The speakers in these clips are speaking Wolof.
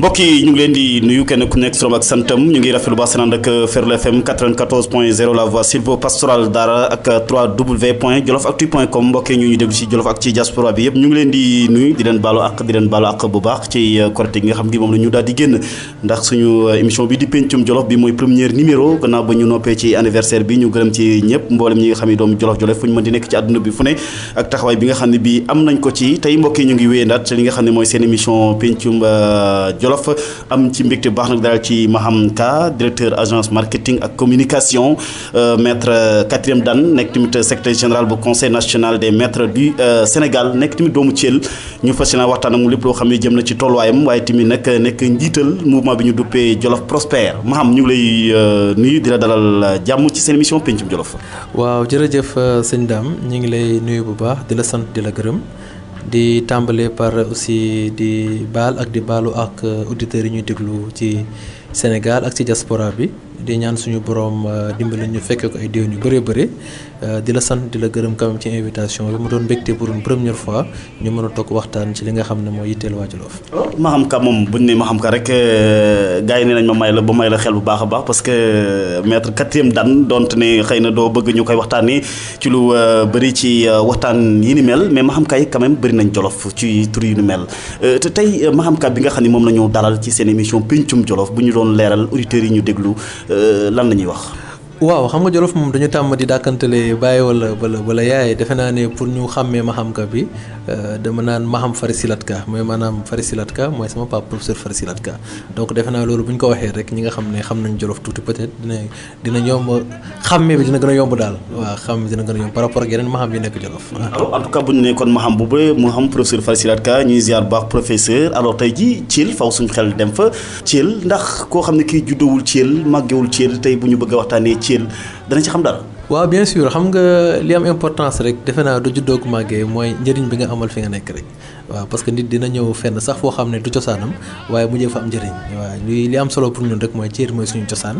mbokk yi ñu ngi leen di nuyu kenn ku nekk turam ak santam ñu ngi rafetlu ba seen ànd ak Ferlo FM 94.0 la voix sylvo-pastorale Daara ak 3w.jolofactu.com mbokk yi ñu déglu si Jolof ak ci diaspora bi yëpp ñu ngi leen di nuyu di leen baalu ak bu baax ci Korité gi nga xam gi moom la ñu daal di génn ndax suñu émission bi di Pencum Jolof bi mooy premier numéro gannaaw ba ñu noppee ci anniversaire bi ñu gërëm ci ñëpp mboolem ñi nga xam ne doomu Jolof fu ñu mën di nekk ci àdduna bi fu ne ak taxawaay bi nga xam ne bi am nañ ko ci tey mbokk yi ñu ngi wéyandaat li nga xam ne mooy seen émission Pencum Jolof am ci mbégte baax nag daal ci Maham Ka directeur agence marketing ak communication maître 4e dan nekk tamit secrétaire général bu conseil national des maîtres du Sénégal nekk tamit doomu Thiel ñu fas yéene waxtaan ak mu lépp loo xam ne jëm na ci tolluwaayam waaye tamit nag nekk njiital mouvement bi ñu duppee Jolof Prospère Maham ñu ngi lay nuyu di la dalal jàmm ci seen émission Pencum Jolof. waaw jërëjëf sëñ Dame ñu ngi lay nuyu bu baax di la sant di la gërëm. di tàmbale par aussi di baal ak di baalu ak auditeurs yi ñuy déglu ci Sénégal ak ci diaspora bi di ñaan suñu borom dimbali ñu fekkee ko ay déwén yu bëree bëri di la sant di la gërëm quand même ci invitation bi mu doon mbégte pour une première fois ñu mën a toog waxtaan ci li nga xam ne moo yitteel waa Jolof. Maham Ka moom bu ñu nee Maham Ka rek gars yi nee nañ ma may la xel bu baax a baax parce que maître 4e dan donte ne xëy na doo bëgg ñu koy waxtaanee ci lu bëri ci waxtaan yi ni mel mais Maham Ka yi quand même bëri nañ Jolof ci tur yi ni mel te tey Maham Ka bi nga xam ne moom la ñu dalal ci seen émission Pencum Jolof bu ñu doon leeral auditeurs yi ñu déglu lan la ñuy wax. waaw xam nga Jolof moom dañu tàmm di dàkkantale bàyyi wala yaay defe naa ne pour ñu xàmmee Maham Ka bi dama naan Maham Fari Silat Ka mooy maanaam Fari Silat Ka mooy sama papa professeur Fari Silat Ka donc defe naa loolu bu ñu ko waxee rek ñi nga xam ne xam nañ Jolof tuuti peut-être dina yomb xàmmee bi dina gën a yomb daal waaw xàmmee dina gën a yomb par rapport ak yeneen Maham yi nekk Jolof. alors en tout cas bu ñu nee kon Maham bu ba Maham professeur Fari Silat Ka ñuy ziar baax professeur alors tey ji Thiel faw suñu xel dem fa Thiel ndax koo xam ne kii juddowul Thiel màggewul Thiel tey bu ñu bëgg a waxtaanee Thiel dana ci xam dara. waaw bien sûr xam nga li am importance rek defe naa du juddoo ko màggee mooy njëriñ bi nga amal fi nga nekk rek waaw parce que nit dina ñëw fenn sax foo xam ne du cosaanam waaye mujjee fa am njëriñ waaw li am solo pour ñun rek mooy Thiel mooy suñu cosaan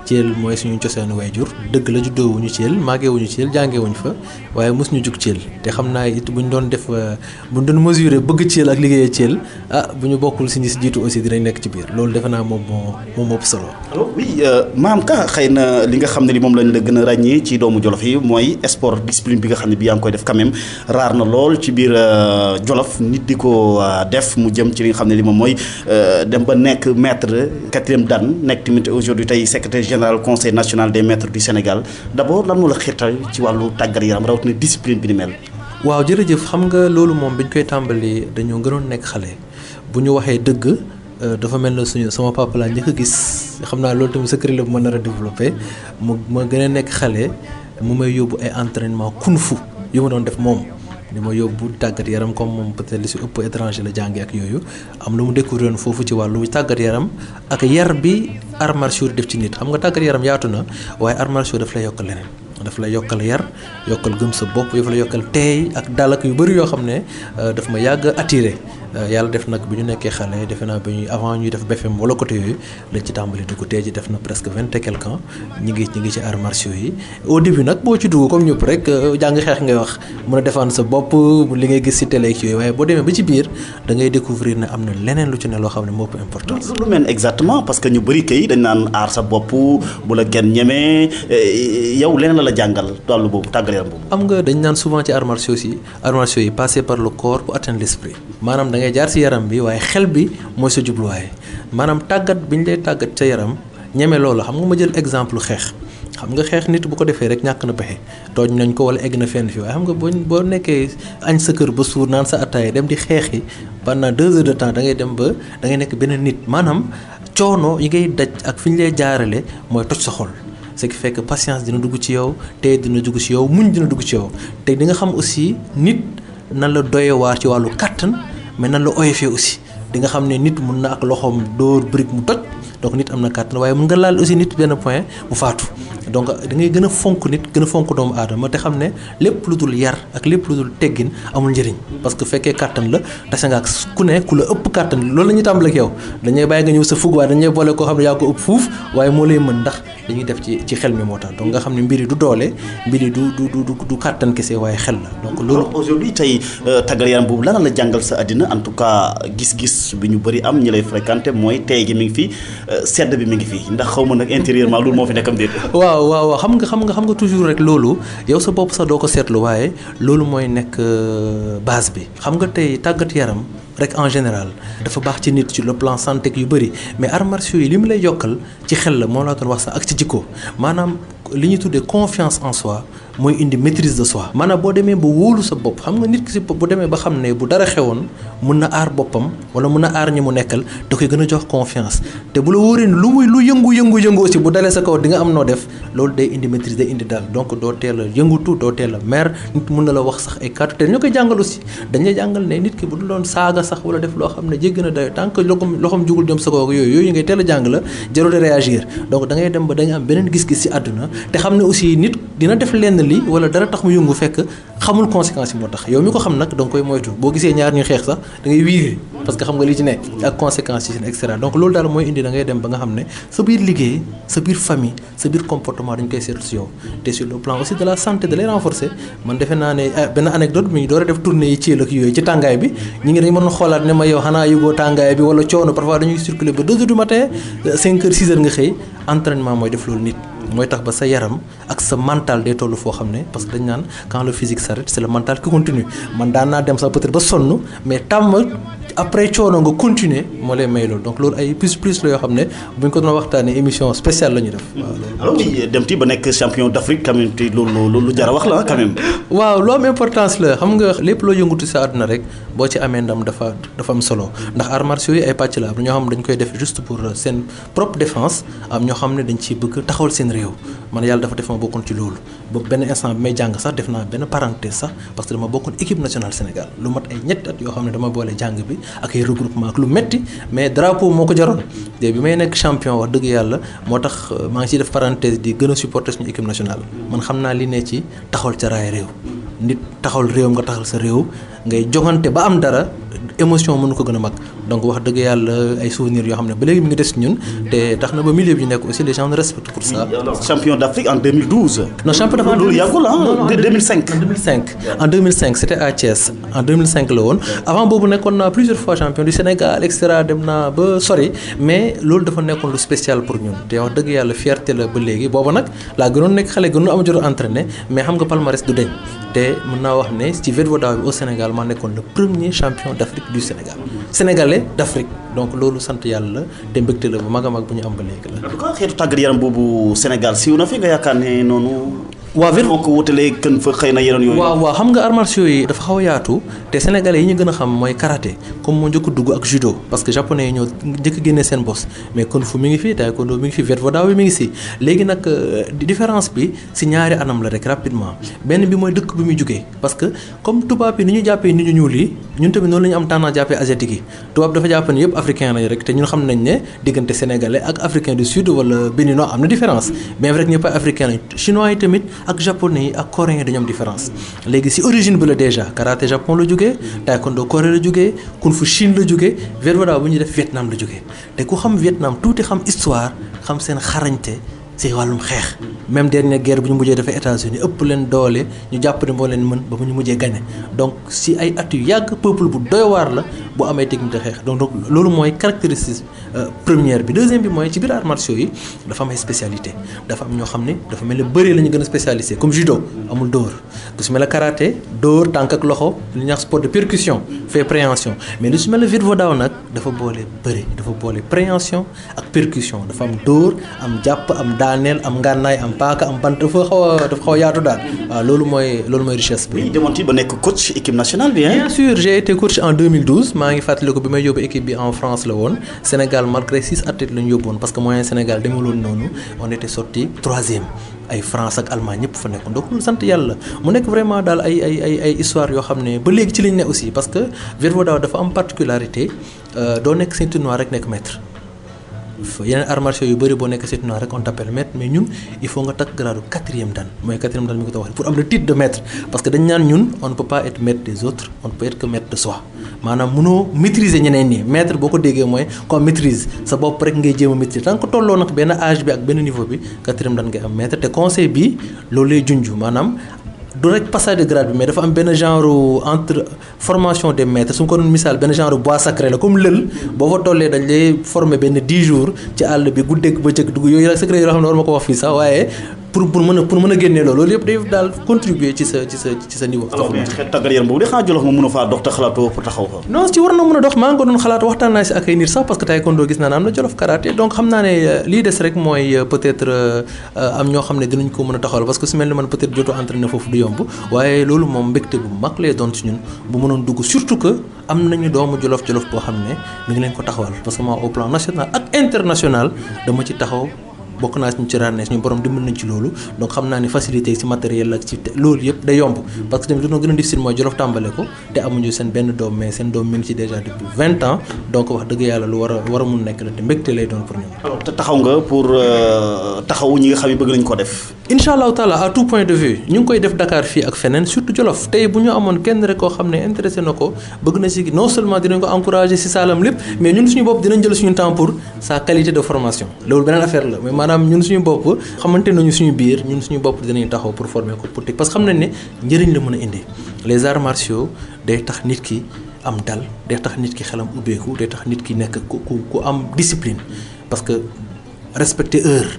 Thiel mooy suñu cosaanu waajur dëgg la juddoo wuñu Thiel màggee wuñu Thiel jàngee wuñu fa waaye mos ñu jug Thiel te xam naa it bu ñu doon def bu ñu doon mesurer bëgg Thiel ak liggéeyee Thiel bu ñu bokkul si ñi si jiitu aussi dinañ nekk ci biir loolu defe naa moom moo ëpp solo. alors oui Maham Ka xëy na li nga xam ne li moom lañ la gën a ràññee ci doomu Jolof yi mooy sport discipline bi nga xam ne bi yaa ngi koy def quand même raar na lool ci biir Jolof nit di ko def mu jëm ci li nga xam ne li moom mooy dem ba nekk maître 4e dan nekk tamit aujourd'hui tey secrétaire général conseil national des maîtres du Sénégal d'abord lan moo la xiirtal ci wàllu tàggat yaram rawatina discipline bi ni mel. waaw jërëjëf xam nga loolu moom biñ koy tàmbali dañoo gënoon nekk xale bu ñu waxee dëgg dafa mel na sama papa laa njëkk a gis xam naa loolu tamit secret la bu ma nar a développé ma gën a nekk xale mu may yóbbu ay entraînement kung fu yu ma doon def moom ni ma yóbbu tàggat yaram comme moom peut-être li si ëpp étranger la jàngi ak yooyu am lu mu découvrir foofu ci wàllu tàggat yaram ak yar bi arts martiaux def ci nit xam nga tàggat yaram yaatu na waaye arts martiaux daf lay yokkal leneen daf lay yokkal yar yokkal gëm sa bopp daf lay yokkal teey ak dal ak yu bëri yoo xam ne daf ma yàgg attiré yàlla def nag bi ñu nekkee xale defe naa bi ñuy avant ñuy def BFM wala côté yooyu lañ ci tàmbali dugg tey ji def na presque 20 et quelques ans ñi ngi ci arts martiaux yi au début nag boo ci dugg comme ñëpp rek jàng xeex ngay wax mën a défendre sa bopp li ngay gis ci télé ak yooyu waaye boo demee ba ci biir da ngay découvrir ne am na leneen lu ci ne loo xam ne moo ëpp importance. lu mel exactement parce que ñu bëri kay dañ naan aar sa bopp bu la kenn ñemee yow leneen la jàngal wàllu boobu tàggal yaram boobu. am nga dañ naan souvent ci arts martiaux yi passer par le corps pour atteindre l'esprit maanaam da ngay jaar ci yaram bi waaye xel bi mooy sa jubluwaay maanaam tàggat bi ñu lay tàggat ca yaram ñeme loolu xam nga ma jël exemple xeex xam nga xeex nit bu ko defee rek ñàkk na pexe tooñ nañ ko wala egg na fenn fi waaye xam nga boo nekkee añ sa kër ba suur naan sa attaaya dem di xeexi pendant 2 heures de temps da ngay dem ba da ngay nekk beneen nit maanaam coono yi ngay daj ak fi ñu lay jaarale mooy toj sa xol ce qui fait que patience dina dugg ci yow tey dina dugg ci yow muñ dina dugg ci yow te di nga xam aussi nit nan la doyewaar ci wàllu kàttan mais nan la oyofee aussi di nga xam ne nit mun na ak loxoom dóor brique mu toj donc nit am na kàttan waaye mun nga laal aussi nit benn point mu faatu donc da ngay gën a fonk nit gën a fonk doomu aadama te xam ne lépp lu dul yar ak lépp lu dul teggin amul njëriñ parce que fekkee kàttan la tase nga ak ku ne ku la ëpp kàttan loolu la ñuy tàmbale ak yow dañuy bàyyi nga ñëw sa fugg waaye dañuy boole koo xam ne yaa ko ëpp fuuf waaye moo lay mën ndax dañuy def ci xel mi moo tax donc nga xam ne mbiri du doole mbiri du kàttan kese waaye xel la donc loolu aujourd'hui tey tàggat yaram boobu lan la jàngal sa àddina en tout cas gis-gis bi ñu bëri am ñi lay fréquenté mooy tey gi mi ngi fi sedd bi mi ngi fi ndax xaw ma nag intérieurement loolu moo fi nekkam déet. waaw xam nga toujours rek loolu yow sa bopp sax doo ko seetlu waaye loolu mooy nekk base bi xam nga tey tàggat yaram rek en général dafa baax ci nit ci le plan santé yu bëri mais arts martiaux yi li mu lay yokkal ci xel la moo laa doon wax sax ak ci jikko maanaam li ñuy tuddee confiance en soi mooy indi maîtrise de soi maanaam boo demee ba wóolu sa bopp xam nga nit ki si bopp bu demee ba xam ne bu dara xewoon mun na aar boppam wala mun na aar ñi mu nekkal da koy gën a jox confiance te bu la wóoree ne lu yëngu aussi bu dalee sa kaw di nga am noo def loolu day indi maîtrise day indi daal donc doo teel a yëngutu doo teel a mer nit mun na la wax sax ay kàddu te ñoo koy jàngal aussi dañuy jàngal ne nit ki bu dul doon saaga sax wala def loo xam ne jégg na day tant que loxom jugul jëm sa kaw yooyu ngay teel a jàng la jarul réagir donc da ngay dem ba da nga am beneen gis-gis ci àdduna te xam ne aussi nit dina def lenn li wala dara tax mu yëngu fekk xamul conséquences yi moo tax yow mi ko xam nag da nga koy moytu boo gisee ñaar ñuy xeex sax da ngay wiiri parce que xam nga li ci ne ak conséquences yi et cetera donc loolu daal mooy indi da ngay dem ba nga xam ne sa biir liggéey sa biir famille sa biir comportement dañ koy seetlu si yow te sur le plan aussi de la santé de lay renforcer man defe naa ne benn anecdote mi ngi door a def tournée yi Thiel ak yooyu ci tàngaay bi ñi ngi dañ mën a xoolaat ne ma yow xanaa yëgoo tàngaay bi wala coono parfois dañuy circuler ba 2 heures du matin 5 heures 6 heures nga xëy entraînement mooy def loolu nit mooy tax ba sa yaram ak sa mental day toll foo xam ne parce que dañ naan quand le physique s'arrête c'est le mental qui continue man daan naa dem sax peut-être ba sonn mais tàmm après coono nga continuer moo lay may loolu donc loolu ay plus la yoo xam ne bu ñu ko doon waxtaanee émission spéciale la ñu def. alors dem ti ba nekk champion d'Afrique quand même lu jar a wax la quand même. waaw lu am importance la xam nga lépp loo yëngutu sa àdduna rek boo ci amee ndam dafa am solo ndax arts martiaux yi ay pàcc la am ñoo xam ne dañ koy def juste pour seen propre défense am ñoo xam ne dañ ciy bëgg taxawal seen réew man yàlla dafa def ma bokkoon ci loolu ba benn instant bi may jàng sax def naa benn parenthèse sax parce que dama bokkoon équipe nationale Sénégal lu mat ay ñetti at yoo xam ne dama boole jàng bi ak ay regroupement ak lu metti mais drapeau moo ko jaroon te bi may nekk champion wax dëgg yàlla moo tax maa ngi ciy def parenthèse di gën a supporter suñu équipe nationale man xam naa li ne ci taxawal ca raay réew nit taxawal réewam nga taxal sa réew ngay jongante ba am dara émotion mënu ko gën a mag donc wax dëgg yàlla ay souvenirs yoo xam ne ba léegi mi ngi des ñun te tax na ba milieu bi ñu nekk aussi les gens nous respectent pour ça. champion d'Afrique en 2012. non champion d'Afrique loolu yàggul ah 2005. En 2005 c'était à Thiès en 2005 la woon avant boobu nekkoon naa plusieurs fois champion du Sénégal et cetera dem naa ba sori mais loolu dafa nekkoon lu spécial pour ñun te wax dëgg yàlla fierté la ba léegi booba nag laa gënoon nekk xale gënoon am jot entraîné mais xam nga palmarès du deñ te mën naa wax ne ci Vedvoda bi au Sénégal maa nekkoon le premier champion d'Afrique du Sénégal sénégalais d'Afrique donc loolu sant yàlla te mbégte la bu mag a mag bu ñu am ba léegi la. en tout cas xeetu tàggat yaram boobu Sénégal siiw na fi nga yaakaar ne noonu. waaw moo ko wutalee kën fa xëy na yeneen yooyu. waaw xam nga arts martiaux yi dafa xaw a yaatu te sénégalais yi ñu gën a xam mooy karaté comme moo njëkk dugg ak judo parce que japonais yi ñoo njëkk a génnee seen bos mais kung fu mi ngi fi taekwondo mi ngi fi Vedvoda mi ngi si léegi nag différence bi si ñaari anam la rek rapidement benn bi mooy dëkk bi muy jugee parce que comme tubaab yi ni ñu jàppee nit ñu ñuul yi ñun tamit noonu la ñu am tendance jàppee asiatique yi tubaab dafa jàpp ne yëpp africain lañ rek te ñun xam nañ ne diggante sénégalais ak africain du sud wala béninois am na différence bien vrai que ñëpp ay africain lañ chinois yi tamit ak japonais yi ak coréens yi dañoo am différence léegi si origine bi la déjà karaté Japon la jógee taekwondo Corée la jógee kung fu Chine la jógee Vedvoda bu ñuy def Vietnam la jógee te ku xam Vietnam tuuti xam histoire xam seen xarañte ci wàllum xeex même dernière guerre bu ñu mujjee dafay États-Unis ëpp leen doole ñu jàpp ne moo leen mën ba mu ñu mujjee gagné donc si ay at yu yàgg peuple bu doy waar la bu amee technique de xeex donc loolu mooy caractéristique première bi deuxième bi mooy ci biir arts martiaux yi dafa am ay spécialité dafa am ñoo xam ne dafa mel ne bëre la ñu gën a spécialisé comme judo amul dóor lu si mel ne karaté dóor tànk ak loxo lu ñuy wax sport de percussion fait préhension mais lu si mel ne Vedvoda nag dafa boole bëre dafa boole préhension ak percussion dafa am dóor am jàpp am daaneel am ngànnaay am paaka am bant dafa xaw a yaatu daal waaw loolu mooy richesse bi. demoon ci ba nekk coach équipe nationale bi. bien sûr j'ai été coach en 2012 maa ngi fàttaliku bi may yóbbu équipe bi en France la woon Sénégal malgré 6 athlètes la ñu yóbbu woon parce que moyen Sénégal demeloon noonu on était sorti 3e ay France ak Allemagne ñëpp fa nekkoon donc loolu sant yàlla mu nekk vraiment daal ay histoire yoo xam ne ba léegi ci lañ ne aussi parce que Vedvoda dafa am particularité doo nekk ceinture noire rek nekk maître. yeneen arts martiaux yu bëri boo nekk c'est rek on t'appelle maître mais ñun il faut nga takk grade 4e dan mooy 4e dan mi ko wax pour am le titre de maître parce que dañ naan ñun on ne peut pas être maître des autres on ne peut être que maître de soi maanaam mënoo maîtriser ñeneen ñi maître boo ko déggee mooy comme maîtrise sa bopp rek ngay jéem a maîtriser tant que tolloo nag benn âge bi ak benn niveau bi 4e dan ngay am maître te conseil bi loolu lay junj maanaam du rek passage de grade bi mais dafa am benn genre entre formation des maîtres su ma ko doon misaal benn genre bois sacré la comme lël boo fa tollee dañ lay former benn 10 jours ci àll bi guddeeg bëccëg dugg yooyu la secret yoo xam ne war ma ko wax fii sax waaye pour mën a génnee loolu yëpp day daal contribuer ci sa niveau. alors mais xeet tàggat yaram boobu de xanaa Jolof ma mën a faa dox te xalaatoo pour taxaw fa. non ci war na mën a dox maa ngi ko doon xalaat waxtaan naa si ak ay nit sax parce que taekwondo gis naa ne am na Jolof karaté donc xam naa ne lii des rek mooy peut-être am ñoo xam ne dinañ ko mën a taxawal parce que su mel ni man peut-être jotoo entraîner foofu du yomb waaye loolu moom mbégte bu mag lay doon ci ñun bu mënoon dugg surtout que am nañu doomu Jolof boo xam ne mi ngi leen ko taxawal parce que moi au plan national ak international dama ci taxaw. bokk naa si ñu ci ràññee suñu borom dimbal nañ ci loolu donc xam naa ni facilité ci matériel ak ci loolu yëpp day yomb parce que tamit lu gën a difficile mooy Jolof tàmbale ko te amuñu seen benn doom mais seen doom mi ngi ci déjà depuis 20 ans donc wax dëgg yàlla lu war a mun nekk la te mbégte lay doon pour ñun. alors te taxaw nga pour taxawu ñi nga xam ne bëgg nañ ko def. incha allahu taala à tout point de vue ñu ngi koy def Dakar fii ak feneen surtout Jolof tey bu ñu amoon kenn rek koo xam ne intéressé na ko bëgg na si non seulement dinañ ko encourager si saalam lépp mais ñun suñu bopp dinañ jël suñu temps pour sa qualité de formation loolu beneen affaire la mais maanaam ñun suñu bopp xamante nañu suñu biir ñun suñu bopp dinañ taxaw pour former ko pour parce que xam nañ ne njëriñ la mën a indi les arts martiaux day tax nit ki am dal day tax nit ki xelam ubbeeku day tax nit ki nekk ku am discipline parce que respecter heure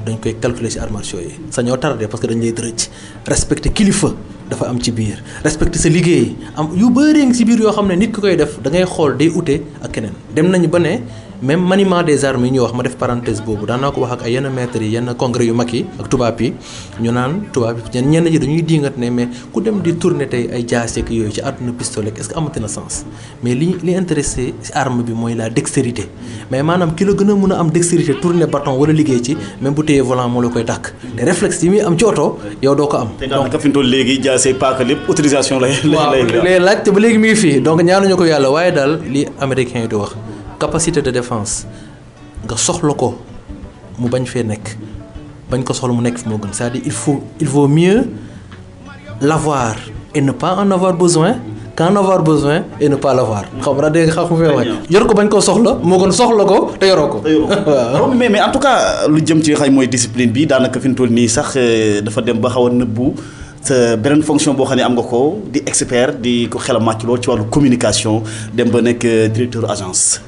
dañ koy calculer ci arts martiaux yi sa ñoo tardé parce que dañ lay dërëj respecter kilifa dafa am ci biir respecter sa liggéey am yu bëri ngi ci biir yoo xam ne nit ki koy def da ngay xool day ute ak keneen dem nañu ba ne même maniement des armes yi ñuy wax ma def parenthèse boobu daan naa ko wax ak ay yenn maîtres yi yenn congrès yu mag yi ak tubaab yi ñu naan tubaab yi ñenn ñi dañuy diingat ne mais ku dem di tourner tey ay jaase ak yooyu ci àdduna pistolet est-ce que amati na sens mais li intéressé ci arme bi mooy la dextérité mais maanaam ki la gën a mën a am dextérité tourner bâton wala liggéey ci même bu téyee volant moo la koy dàkk te réflexe yi muy am ci oto yow doo ko am. te daanaka fi mu toll léegi jaase paaka lépp autorisation lay laaj te ba léegi mi ngi fii donc ñaanuñu ko yàlla waaye daal li américain yi di wax. capacité de défense nga soxla ko mu bañ fee nekk bañ ko soxla mu nekk fi moo gën c'est-à-dire il vaut mieux l'avoir et ne pas en avoir besoin qu'en avoir besoin et ne pas l'avoir xam nga dégg nga xam nga wax yor ko bañ koo soxla moo gën soxla ko te yoroo ko. waaw mais en tout cas lu jëm ci xay mooy discipline bi daanaka fi mu toll nii sax dafa dem ba xaw a nëbbu sa beneen fonction boo xam ne am nga ko di expert di ko xel a màcc lool ci wàllu communication dem ba nekk directeur agence.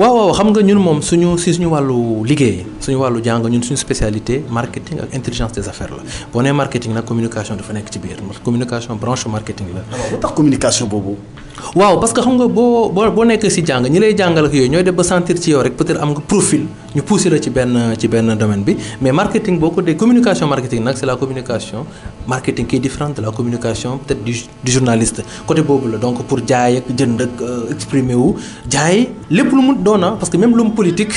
waaw xam nga ñun moom suñu wàllu liggéey suñu wàllu jàng ñun suñu spécialité marketing ak intelligence des affaires la boo nee marketing nag communication dafa nekk ci biir communication branche marketing la. lu tax communication boobu. waaw parce que xam nga boo nekk ci jàng ñi lay jàngal ak yooyu ñooy def ba sentir ci yow rek peut-être am nga profil ñu pousser la ci benn domaine bi mais marketing boo ko dee communication marketing nag c'est la communication marketing qui est différente de la communication peut-être du journaliste côté boobu la donc pour jaay ak jënd ak exprimer wu jaay lépp lu mu doona parce que même l'homme politique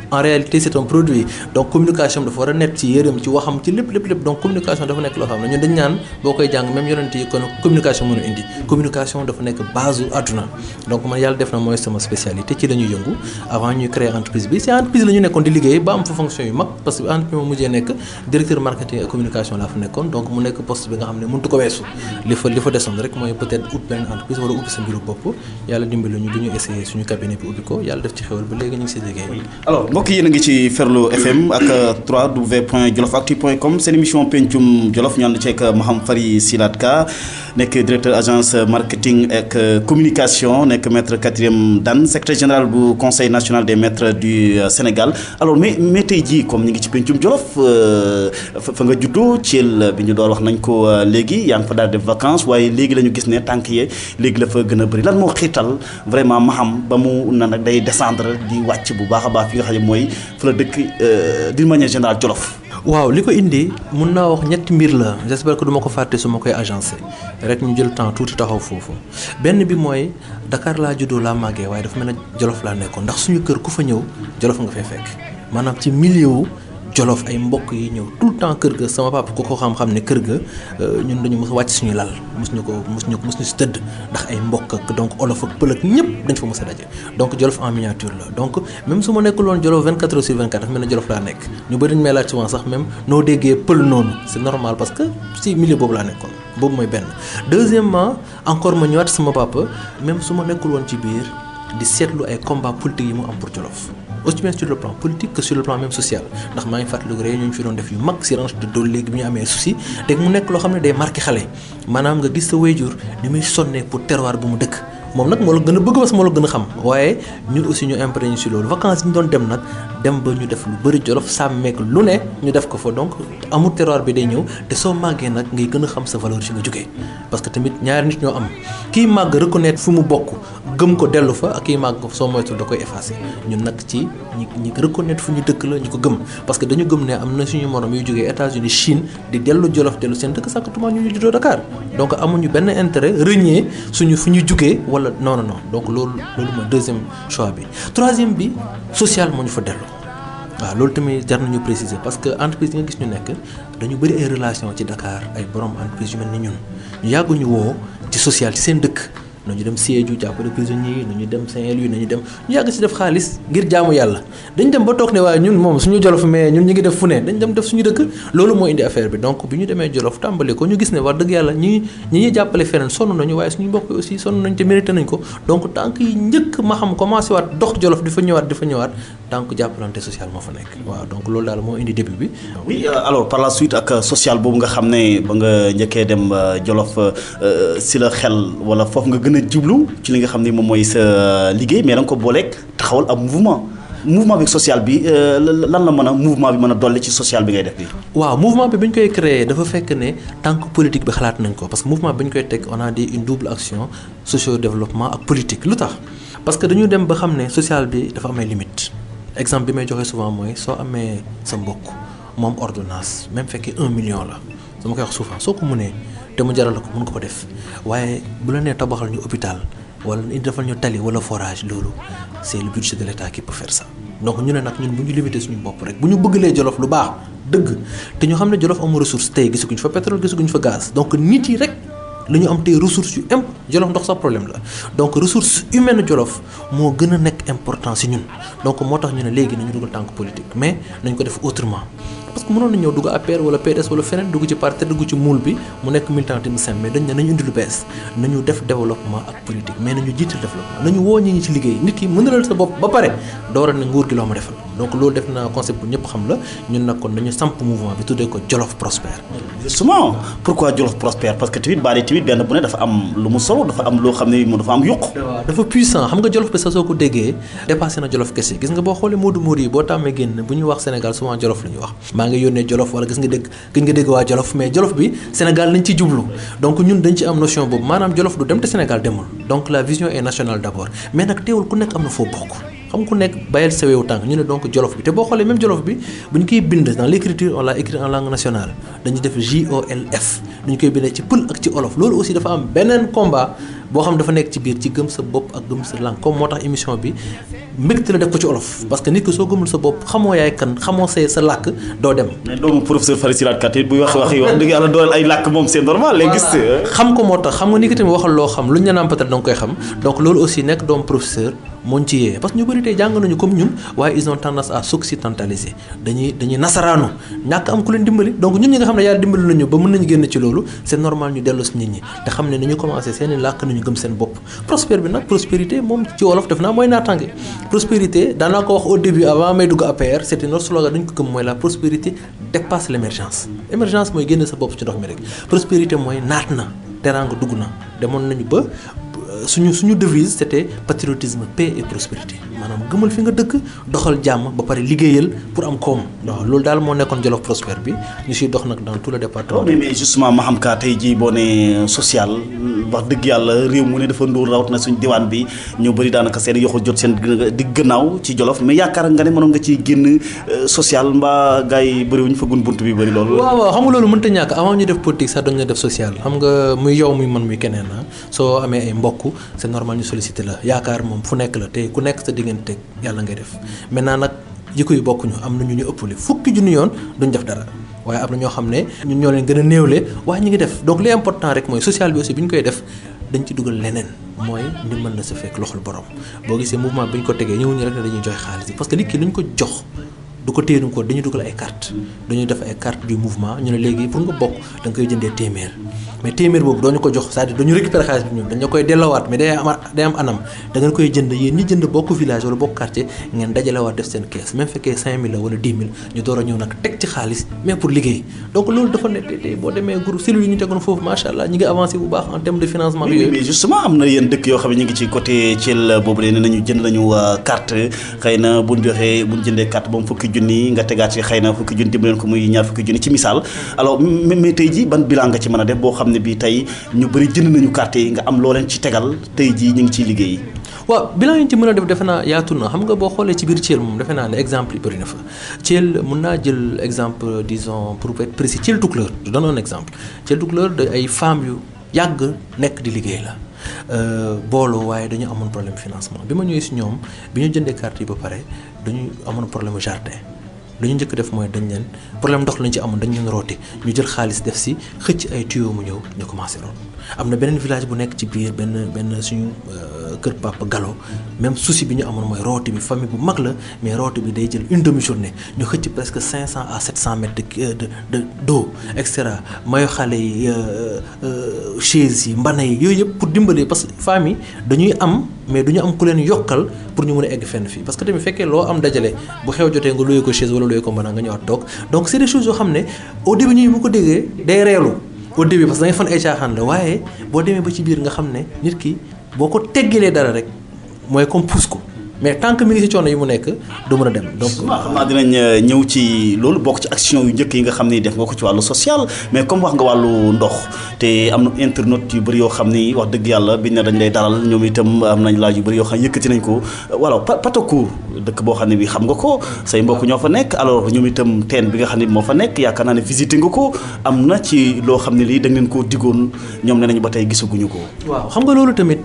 en réalité c'est un produit donc communication dafa war a nekk ci yërëm ci waxam ci lépp donc communication dafa nekk loo xam ne ñun dañ ñaan boo koy jàng même yonent yi kon communication mën a indi communication dafa nekk base u àdduna donc man yàlla def na mooy sama spécialité ci la ñuy yëngu avant ñuy créer entreprise bi si entreprise la ñu nekkoon di liggéey ba am fa fonction yu mag parce que entreprise ma mujjee nekk directeur marketing et communication laa fa nekkoon donc mu nekk poste bi nga xam ne mënut ko weesu li fa desoon rek mooy peut-être ut benn entreprise wala ubbi sa mbiru bopp yàlla dimbali ñu du ñu essayer suñu cabinet bi ubbi ko yàlla def ci xewal ba léegi ñu ngi si liggéey. alors mbokk yéen a ngi ci Ferlo FM ak www.jolofactu.com seen émission Pencum Jolof ñu ànd ceeg Maham Fari Silatka nekk directeur agence marketing ak communication nekk maître 4e dan secrétaire général bu conseil national des maîtres du Sénégal alors mais tey jii comme ñu ngi ci Pencum Jolof fa nga juddoo Thiel bi ñu door wax nañ ko léegi yaa ngi fa daal def vacances waaye léegi la ñu gis ne tànk yee léegi la fa gën a bëri lan moo xiital vraiment Maham ba mu na nag day descendre di wàcc bu baax a baax fi nga xam ne mooy fa la dëkk d'une manière générale Jolof. waaw li ko indi mun naa wax ñetti mbir la j'espère que du ma ko fàtte su ma koy agencé rek ñu jël temps tuuti taxaw foofu benn bi mooy Dakar laa juddoo laa màggee waaye dafa mel ne Jolof laa nekkoon ndax suñu kër ku fa ñëw Jolof nga fay fekk maanaam ci milieu Jolof ay mbokk yi ñëw tout le temps kër ga sama papa ku ko xam-xam ne kër ga ñun dañu mos a wàcc suñu lal mos ñu si tëdd ndax ay mbokk ak donc olof ak pël ak ñëpp dañ fa mos a daje donc Jolof en miniature la donc même su ma nekkul woon Jolof 24 heures sur 24 dafa mel ne Jolof laa nekk ñu bëri dañu may laaj souvent sax même noo déggee pël noonu c'est normal parce que si milieu boobu laa nekkoon boobu mooy benn. Deuxièmement encore ma ñëwaat sama papa même su ma nekkul woon ci biir di seetlu ay combat politique yi mu am pour Jolof aussi bien sur le plan politique que sur le plan même social ndax maa ngi fàttaliku réunion ñu fi doon def yu mag si ranch de Dole léegi bi ñu amee souci te mu nekk loo xam ne day marqué xale maanaam nga gis sa wayjur ni muy sonnee pour terroir bu mu dëkk moom nag moo la gën a bëgg parce que moo la gën a xam waaye ñun aussi ñu imprégné si loolu vacances yi ñu doon dem nag dem ba ñu def lu bëri Jolof sàmmeek lu ne ñu def ko fa donc amul terroir bi day ñëw te soo màggee nag ngay gën a xam sa valeur si nga jógee parce que tamit ñaari nit ñoo am kii màgg reconnaître fu mu bokk gëm ko dellu fa ak kii màgg soo moytul da koy effacé ñun nag ci ñi reconnaître fu ñu dëkk la ñu ko gëm parce que dañu gëm ne am na suñu morom yu jógee États-Unis Chine di dellu Jolof dellu seen dëkk sàkkatuma ñu juddoo Dakar donc amuñu benn intérêt rëññee suñu fu ñu jógee wala non donc loolu mooy deuxième choix bi. Troisième bi social moo ñu fa dellu waaw loolu tamit jar nañu préciser parce que entreprise yi nga gis ñu nekk dañu bëri ay relation ci Dakar ay borom entreprise yu mel ni ñun ñu yàgg ñu woo ci social ci seen dëkk nañu dem Sédhiou jàppale prisonniers yi nañu dem Saint-Louis nañu dem ñu yàgg si def xaalis ngir jaamu yàlla dañ dem ba toog ne waaye ñun moom suñu Jolof mais ñun ñu ngi def fu ne dañ dem def suñu dëkk loolu moo indi affaire bi donc bi ñu demee Jolof tàmbali ko ñu gis ne wax dëgg yàlla ñi ñuy jàppale feneen sonn nañu waaye suñu mbokk aussi sonn nañu te mérité nañ ko donc tànk yi njëkk ma xam commencé waat dox Jolof di fa ñëwaat tànk jàppalante social moo fa nekk waaw donc loolu daal moo indi début bi. oui alors par la suite ak social boobu nga xam ne ba nga njëkkee dem Jolof si la xel wala foofu nga gën a jublu ci li nga xam ne moom mooy sa liggéey mais da nga ko booleeg taxawal ab mouvement bi social bi lan la mën a mouvement bi mën a dolli ci social bi ngay def bi waaw mouvement bi ñu koy créé dafa fekk ne tant que politique bi xalaat nañ ko parce que mouvement bi ñu koy teg on a dit une double action socio-développement ak politique lu tax parce que dañu dem ba xam ne social bi dafa am ay limites exemple bi may joxe souvent mooy soo amee sa mbokk moom ordonnance même fekkee 1 million la dama koy wax souvent soo ko mënee te mu jaral la ko mën nga ko def waaye bu la nee tabaxal ñu hôpital wala indi defal ñu tali wala forage loolu c'est le budget de l'État qui peut faire ça donc ñu ne nag ñun bu ñu limité suñu bopp rek bu ñu bëggalee Jolof lu baax dëgg te ñu xam ne Jolof amul ressource tey gisaguñ fa pétrole gisaguñ fa gaz donc nit yi rek la ñu am tey ressources yu Jolof ndox sax problème la donc ressource humaine Jolof moo gën a nekk important si ñun donc moo tax ñu ne léegi nañu dugal tànk politique mais nañ ko def autrement parce que mënoon na ñëw dugg APR wala PDS wala feneen dugg ci parti dugg ci moule bi mu nekk militantisme simple mais dañ ne nañu indi lu bees nañu def développement ak politique mais nañu jiital développement nañu woo ñi ci liggéey nit ki mënalal sa bopp ba pare door a ne nguur gi loo ma defal donc loolu def naa concept bu ñëpp xam la ñun nag kon nañu samp mouvement bi tuddee ko Jolof prospère. justement pourquoi Jolof prospère parce que tamit baale tamit benn bu ne dafa am lu mu solo dafa am loo xam ne moom dafa am yokk. waaw dafa puissant xam nga Jolof bi sax soo ko déggee dépassé na Jolof kese gis nga boo xoolee Modou yi boo tàmmee génn bu ñuy wax Sénégal souvent Jolof la ñuy wax maa ngi yónnee Jolof wala gis nga dégg waa Jolof mais Jolof bi Sénégal lañ ci jublu donc ñun dañ ci am notion boobu maanaam Jolof du dem te Sénégal demul donc la vision est nationale d'abord mais nag teewul ku nekk am na foo bokk xam ku nekk bàyyil sa weewu tànk ñu ne donc Jolof bi te boo xoolee même Jolof bi bu ñu koy bind dans l'écriture on l'a écrit en langue nationale dañuy def JOLF dañu koy bindee ci pël ak ci olof loolu aussi dafa am beneen combat boo xam dafa nekk ci biir ci gëm sa bopp ak gëm sa langue comme moo tax émission bi mbégte la def ko ci olof parce que nit ki soo gëmul sa bopp xamoo yaay kan xamoo sa làkk doo dem. mais doomu professeur Farid Silat Kat buy wax dëgg yàlla dooleel ay làkk moom c'est normal. voilà xam ko moo tax xam nga ni ki tamit waxal loo xam lu ñu la naan peut-être da nga koy xam donc loolu aussi nekk doomu professeur moo ñu ci yee parce que ñu bëri tey jàng nañu comme ñun waaye ils ont tendance à s'occidentaliser dañuy nasaraanu ñàkk am ku leen dimbali donc ñun ñi nga xam ne yàlla dimbali nañu ba mën nañu génn ci loolu c'est normal ñu dellu si nit ñi te xam ne ni ñu commencé seeni làkk nañu gëm seen bopp prospère bi nag prospérité moom ci wolof def naa mooy naataange prospérité daanaa ko wax au début avant may dugg APR c'était notre slogan dañu ko gëm mooy la prospérité dépasse l'émergence émergence mooy génne sa bopp ci ndox mi rek prospérité mooy naat na teraanga dugg na demoon nañu ba suñu devise c'était patriotisme paix et prospérité maanaam gëmal fi nga dëkk doxal jàmm ba pare liggéeyal pour am koom waaw loolu daal moo nekkoon Jolof prospère bi ñu siy dox nag dans tout le département. mais justement Maham Ka tey jii boo nee social wax dëgg yàlla réew mu ne dafa ndóol rawat na suñu diwaan bi ñu bëri daanaka seen yoxu jot seen di gannaaw ci Jolof mais yaakaar nga ne mënoon nga ciy génn social mbaa gars yi bëriwuñu faggun bunt bi bëri loolu. waaw xam nga loolu mënta ñàkk avant ñu def politique sax dañu def social xam nga muy yow muy man muy keneen soo amee ay mbokk c'est normal ñu solliciter la yaakaar moom fu nekk la te ku nekk sa diggante yàlla ngay def maintenant nag jikko yu bokkuñu am na ñu ëppale fukki junni yoon duñ def dara waaye am na ñoo xam ne ñun ñoo leen gën a néewle waaye ñu ngi def donc li important rek mooy social bi aussi bi ñu koy def dañ ci dugal leneen mooy ndimbal na sa fekk loxol borom boo gisee mouvement bi ñu ko tegee ñëwuñu rek ne dañuy joxe xaalis bi parce que nit ki lu ñu ko jox du ko téye ko dañuy dugal ay carte dañuy def ay carte du mouvement ñu ne léegi pour nga bokk da nga koy jëndee téeméer mais téeméer boobu doo ñu ko jox c'est-à-dire dañu récupérer xaalis bi ñun dañu koy delloowaat mais day am anam da ngeen koy jënd yéen ñi jënd bokk village wala bokk quartier ngeen dajalewaat def seen kees même fekkee 5000 la wala 10 000 ñu door a ñëw nag teg ci xaalis mais pour liggéey donc loolu dafa ne tey boo demee groupe cellules yi ñu tegoon foofu macha allah ñi ngi avancé bu baax en terme de financement yooyu. mais justement am na yéen dëkk yoo xam ne ñu ngi ci côté Thiel boobu de ne nañu jënd nañu carte xëy na buñ joxee buñ jëndee carte ba mu fukki junni nga tegaat ci xëy na fukki junni dimbali leen ko muy ñaar fukki junni ci misaal alors mais tey ji ban bilan nga ci mën a def boo xam ne bii tey ñu bëri jënd nañu carte yi nga am loo leen ci tegal tey jii ñu ngi ciy liggéey. waaw bilan yi ñu ci mën a def defe naa yaatu na xam nga boo xoolee ci biir Thiel moom defe naa ne exemple yi bëri na fa Thiel mën naa jël exemple disons pour être précis Thiel Tukulóor je donne un exemple Thiel Tukulóor de ay femmes yu yàgg nekk di liggéey la booloo waaye dañu amoon problème financement bi ma ñëwee si ñoom bi ñu jëndee carte yi ba pare dañu amoon problème jardin lu ñu njëkk def mooy dañ leen problème ndox lañ ci amoon dañ leen rooti ñu jël xaalis def si xëcc ay tuyaux mu ñëw ñu commencé root am na beneen village bu nekk ci biir benn suñu kër papa Gallo même souci bi ñu amoon mooy rooti bi famille bu mag la mais rooti bi day jël une demi-journée ñu xëcc presque 500 à 700 mètres de d'eau et cetera mayo xale yi chaise yi mbana yi yooyu yëpp pour dimbali parce que famille dañuy am mais du ñu am ku leen yokkal pour ñu mën a egg fenn fii parce que tamit fekkee loo am dajale bu xew jotee nga luyee ko chaise wala luyee ko mbana nga ñëwaat toog donc c'est des choses yoo xam ne au début ñu bu ko déggee day reelu au début parce que da ngay fan ay caaxaan la waaye boo demee ba ci biir nga xam ne nit ki boo ko teggilee dara rek mooy comme pousse ko mais tant que mi ngi ci coono yi mu nekk du mën a dem donc xam naa dinañ ñëw ci loolu bokk ci action yu njëkk yi nga xam ni def nga ko ci wàllu social mais comme wax nga wàllu ndox te am na internet yu bëri yoo xam ni wax dëgg yàlla biñ ne dañ lay dalal ñoom itam am nañ laaj yu bëri yoo xam yëkkati nañ ko voilà Patacour dëkk boo xam ne bi xam nga ko say mbokk ñoo fa nekk alors ñoom itam teen bi nga xam ne moo fa nekk yaakaar naa ne visité nga ko am na ci loo xam ne lii da ngeen koo diggoon ñoom ne nañu ba tey gisaguñu ko. waaw xam nga loolu tamit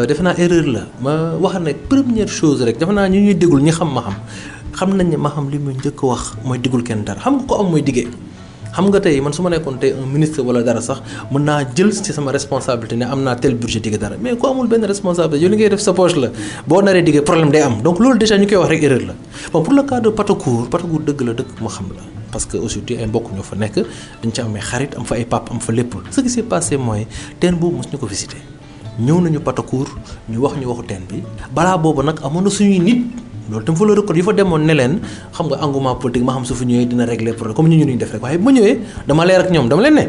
defe naa erreur la ma wax ne première chose rek defe naa ñu ñuy déglu ñi xam xam nañ ne Maham li muy njëkk wax mooy diggul kenn dara xam nga ko am mooy diggee xam nga tey man su ma nekkoon tey un ministre wala dara sax mën naa jël ci sama responsabilité ne am naa tel budget digge dara mais ku amul benn responsabilité yow li ngay def sa poche la boo naree diggee problème day am donc loolu déjà ñu koy wax rek erreur la bon pour le cas de Patacour dëgg la dëkk ma xam la parce que aujourd'hui ay mbokk ñoo fa nekk dañ ci amee xarit am fa ay pap am fa lépp ce qui s'est passé mooy teen boobu mos ñu ko visité ñëw nañu Patacour ñu wax ñu waxu teen bi balaa boobu nag amoon na suñuy nit loolu tam fa la record yi fa demoon ne leen xam nga engouement politique ma xam su fa ñëwee dina régler problème comme ñu def rek waaye bu ma ñëwee dama leer ak ñoom dama leen ne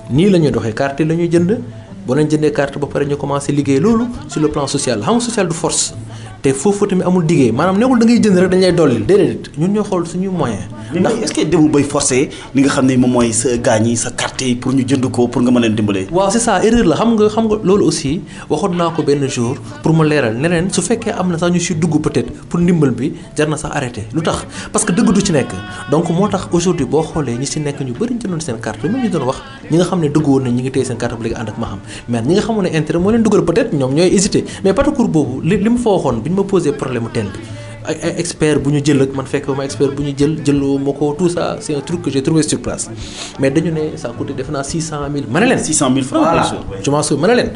nii la ñuy doxee carte la ñuy jënd boo leen jëndee carte ba pare ñu commencé liggéey loolu sur le plan social xam nga social du force te foofu tamit amul diggéey maanaam nekkul da ngay jënd rek dañ lay dolli déedéet ñun ñoo xool suñu moyen ndax est-ce que demul bay forcé li nga xam ne moom mooy sa gaañ yi sa carte yi pour ñu jënd ko pour nga mën leen dimbalee. waaw c'est ça erreur la xam nga loolu aussi waxoon naa ko benn jour pour ma leeral ne leen su fekkee am na sax ñu si dugg peut-être pour ndimbal bi jar na sax arrêté lu tax parce que dëgg du ci nekk donc moo tax aujourd'hui boo xoolee ñi si nekk ñu bëri ñu jëndoon seen carte même ñu doon wax ñi nga xam ne dëgg woon nañ ñi ngi téye seen carte bu léegi ànd ak Maham mais ñi nga xamoon ne intérêt moo leen dugal peut-être ñoom ñooy hésité mais Patacour boobu li ma fa waxoon bi ñu ma posé problème mu teen bi ay expert bu ñu jël ak man fekk ma expert bu ñu jëloo ma ko tout ça c'est un truc que j'ai trouvé sur place mais dañu ne ça coûte defe naa 600000 ma ne leen 600000 francs voilà je m'en souviens ma ne leen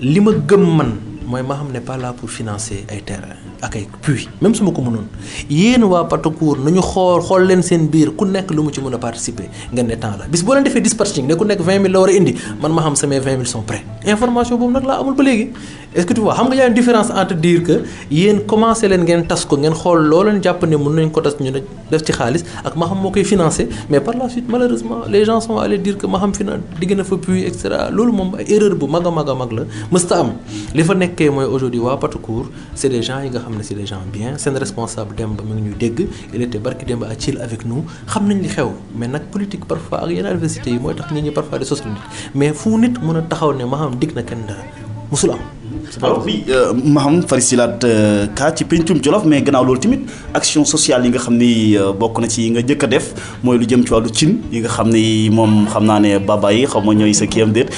li ma gëm man mooy Maham n'est pas là pour financer ay terrain ak ay puits même su ma ko mënoon yéen waa Patacour nañu xool leen seen biir ku nekk lu mu ci mën a participer ngeen ne temps la bis boo leen defee dispatching ne ku nekk 20000 la war a indi man Maham samay 20000 sont prêts information boobu nag laa amul ba léegi est-ce que tu vois xam nga y a une différence entre dire que yéen commencé leen ngeen tas ko ngeen xool loo leen jàpp ne mën nañ ko tas ñu ne def ci xaalis ak Maham moo koy financer mais par la suite malheureusement les gens sont allés dire que Maham digg na fa puits et cetera loolu moom erreur bu mag a mag la mësta am li fa nekkee mooy aujourd'hui waa Patacour c'est des gens yi nga xam ne c'est des gens bien seen responsable Demba mi ngi ñuy dégg il était barki Demba à Thiel avec nous xam nañ li xew mais nag politique parfois ak yenn adversité yi mooy tax nit ñi parfois de sos nit mais fu nit mën a taxaw ne Maham dig na kenn dara musul am alors oui Maham Farisilaat ka ci Pencum Jolof mais gannaaw loolu tamit action sociale yi nga xam ni bokk na ci yi nga njëkk a def mooy lu jëm ci wàllu cin yi nga xam ni moom xam naa ne baba yi xaw ma ñooy sa kiyam déet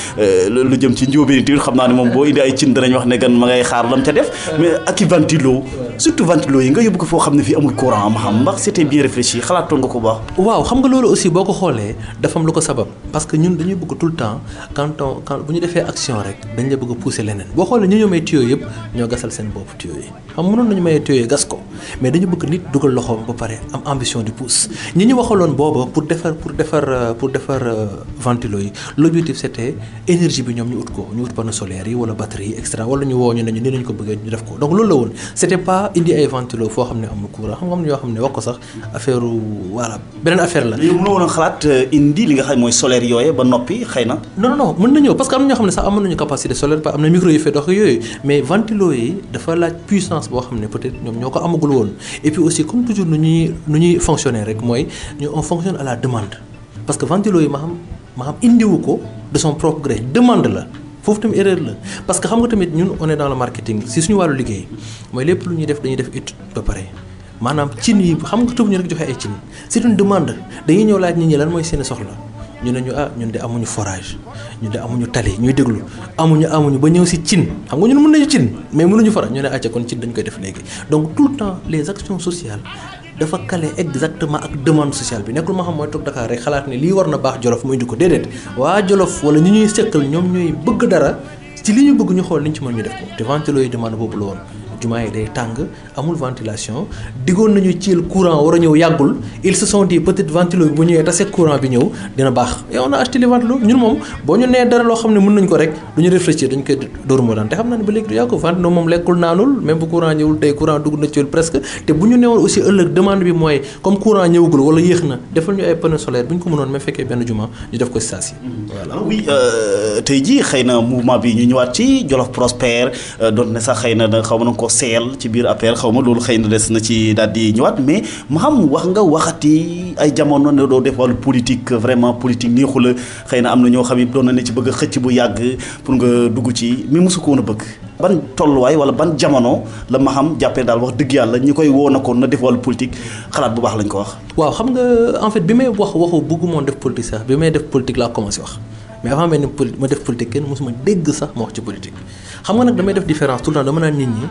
lu jëm ci njóobeen tamit xam naa ne moom boo indi ay cin danañ wax ne gan ma ngay xaar lam ca def mais ak i ventilo surtout ventilo yi nga yóbbu ko foo xam ne fii amul courant Maham ndax c'était bien réfléchi xalaatoon nga ko baax. waaw xam nga loolu aussi boo ko xoolee dafa am lu ko sabab parce que ñun dañuy bëgg tout le temps quand bu ñu defee action rek dañ la bëgg a pousser leneen boo xoolee ñu may tuyaux yëpp ñoo gasal seen bopp tuyaux yi xam mënoon nañu mayee tuyaux yi gas ko mais dañu bëgg nit dugal loxoom ba pare am ambition di pousse ñi ñu waxaloon booba pour defar ventilo yi l'objectif c'était énergie bi ñoom ñu ut ko ñu ut panneaux solaires yi wala batterie yi extra wala ñu woo ñu nañu ni lañ ko bëggee ñu def ko donc loolu la woon c'était pas indi ay ventilo foo xam ne amul courant xam nga am ñoo xam ne wax ko sax affaire voilà beneen affaire la. yow mënoo woon a xalaat indi li nga xam mooy solaire yooyu ba noppi xëy na. non mën na ñëw parce que am na ñoo xam ne sax amoon nañu capacité solaire am na micro yu fay dox yooyu mais ventilo yi dafa laaj puissance boo xam ne peut-être ñoom ñoo ko amagul woon et puis aussi comme toujours nu ñuy fonctionner rek mooy ñu on fonctionne à la demande parce que ventilo yi Maham indiwu ko de son propre gré demande la foofu tamit erreur la parce que xam nga tamit ñun on est dans le marketing si suñu wàllu liggéey mooy lépp lu ñuy def dañuy def étude ba pare maanaam cin yi xam nga tëb ñu rek joxe ay cin c'est une demande dañuy ñëw laaj nit ñi lan mooy seen soxla ñu ne ñu ñun de amuñu forage ñun de amuñu tali ñuy déglu amuñu ba ñëw si cin xam nga ñun mën nañu cin mais mënuñu forage ñu ne acca kon cin dañ koy def léegi donc tout le temps les actions sociales dafa calé exactement ak demande sociale bi nekkul ma xam mooy toog Dakar rek xalaat ne lii war na baax Jolof mu indi ko déedéet waa Jolof wala ñi ñuy seqal ñoom ñooy bëgg dara ci li ñu bëgg ñu xool liñ ci mën ñu def ko te ventilo yi demande boobu la woon jumaa yi day tàng amul ventilation diggoon nañu ci courant war a ñëw yàggul ils se sont dit peut-être ventilo bi bu ñëwee tase courant bi ñëw dina baax et on a acheté les ventilos ñun moom boo ñu nee dara loo xam ne mën nañ ko rek du ñu réfléchir dañ koy dóor moo daan te xam naa ne ba léegi du yàgg ventilo moom lekkul naanul même bu courant ñëwul tey courant dugg na ci presque te bu ñu newoon aussi ëllëg demande bi mooy comme courant ñëwagul wala yéex na defal ñu ay panneaux solaires bu ñu ko mënoon même fekkee benn juma ñu def ko si saa si voilà. oui tey jii xëy na mouvement bi ñu ñëwaat ci Jolof prospère doon ne sax xëy na xaw ma na ko seel ci biir APR xaw ma loolu xëy na des na ci daal di ñëwaat mais Maham wax nga waxati ay jamono ne doo def wàllu politique vraiment politique neexu la xëy na am na ñoo xam ne doon na ne ci bëgg a xëcc bu yàgg pour nga dugg ci mais mosu ko woon a bëgg ban tolluwaay wala ban jamono la Maham jàppee daal wax dëgg yàlla ñi koy woo na ko na def wàllu politique xalaat bu baax lañ ko wax. waaw xam nga en fait bi may waxu bëggumoon def politique sax bi may def politique laa commencé wax mais avant ma def politique kenn mosuma dégg sax ma wax ci politique xam nga nag damay def différence tout le temps dama naan nit ñi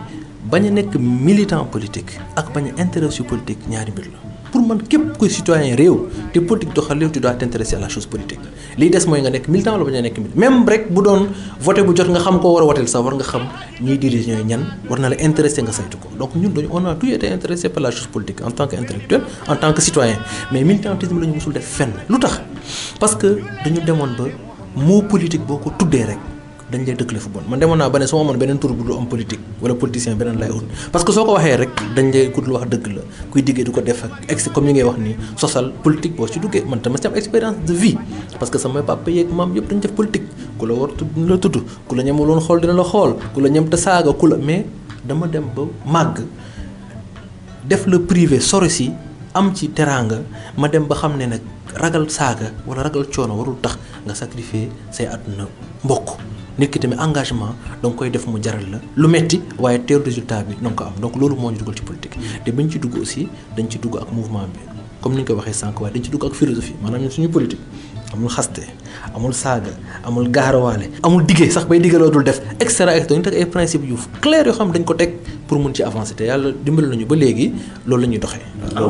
bañ a nekk militant politique ak bañ a intéressé politique ñaari mbir la pour man képp kuy citoyen réew te politique doxal réew tu dois t'intéresser à la chose politique lii des mooy nga nekk militant wala bañ a nekk militant même rek bu doon voté bu jot nga xam koo war a woteel sax war nga xam ñiy diriger ñooy ñan war na la intéressé nga saytu ko donc ñun dañu on a toujours été intéressé par la chose politique en tant que intellectuel en tant que citoyen mais militantisme la ñu musul def fenn lu tax parce que dañu demoon ba mot politique boo ko tuddee rek dañ lay dëkkale fu bon man demoon naa ba ne su ma amoon beneen tur bu du am politique wala politicien beneen lay ut parce que soo ko waxee rek dañ lay ku dul wax dëgg la kuy diggee du ko def ak ex comme yi ngay wax ni sosal politique boo ci duggee man tamit ci am expérience de vie parce que sama papa yeeg maam yëpp dañ def politique ku la war tudd dina la tudd ku la ñemul woon xool dina la xool ku la ñem te saaga ku la mais dama dem ba màgg def le privé sori si am ci teraanga ma dem ba xam ne nag ragal saaga wala ragal coono warul tax nga sacrifier say àdduna mbokk nit ki tamit engagement danga koy def mu jaral la lu metti waaye teew résultat bi danga ko am donc loolu moo ñu dugal ci politique te bañ ci dugg aussi dañ ci dugg ak mouvement bi comme ni ñu ko waxee sànq waaye dañ ci dugg ak philosophie maanaam ñun suñu politique amul xaste amul saaga amul gaarawaale amul diggee sax bay diggaloo dul def extra ñu teg ay principes yu clair yoo xam dañ ko teg pour mun ci avancer te yàlla dimbali nañu ba léegi loolu la ñuy doxee.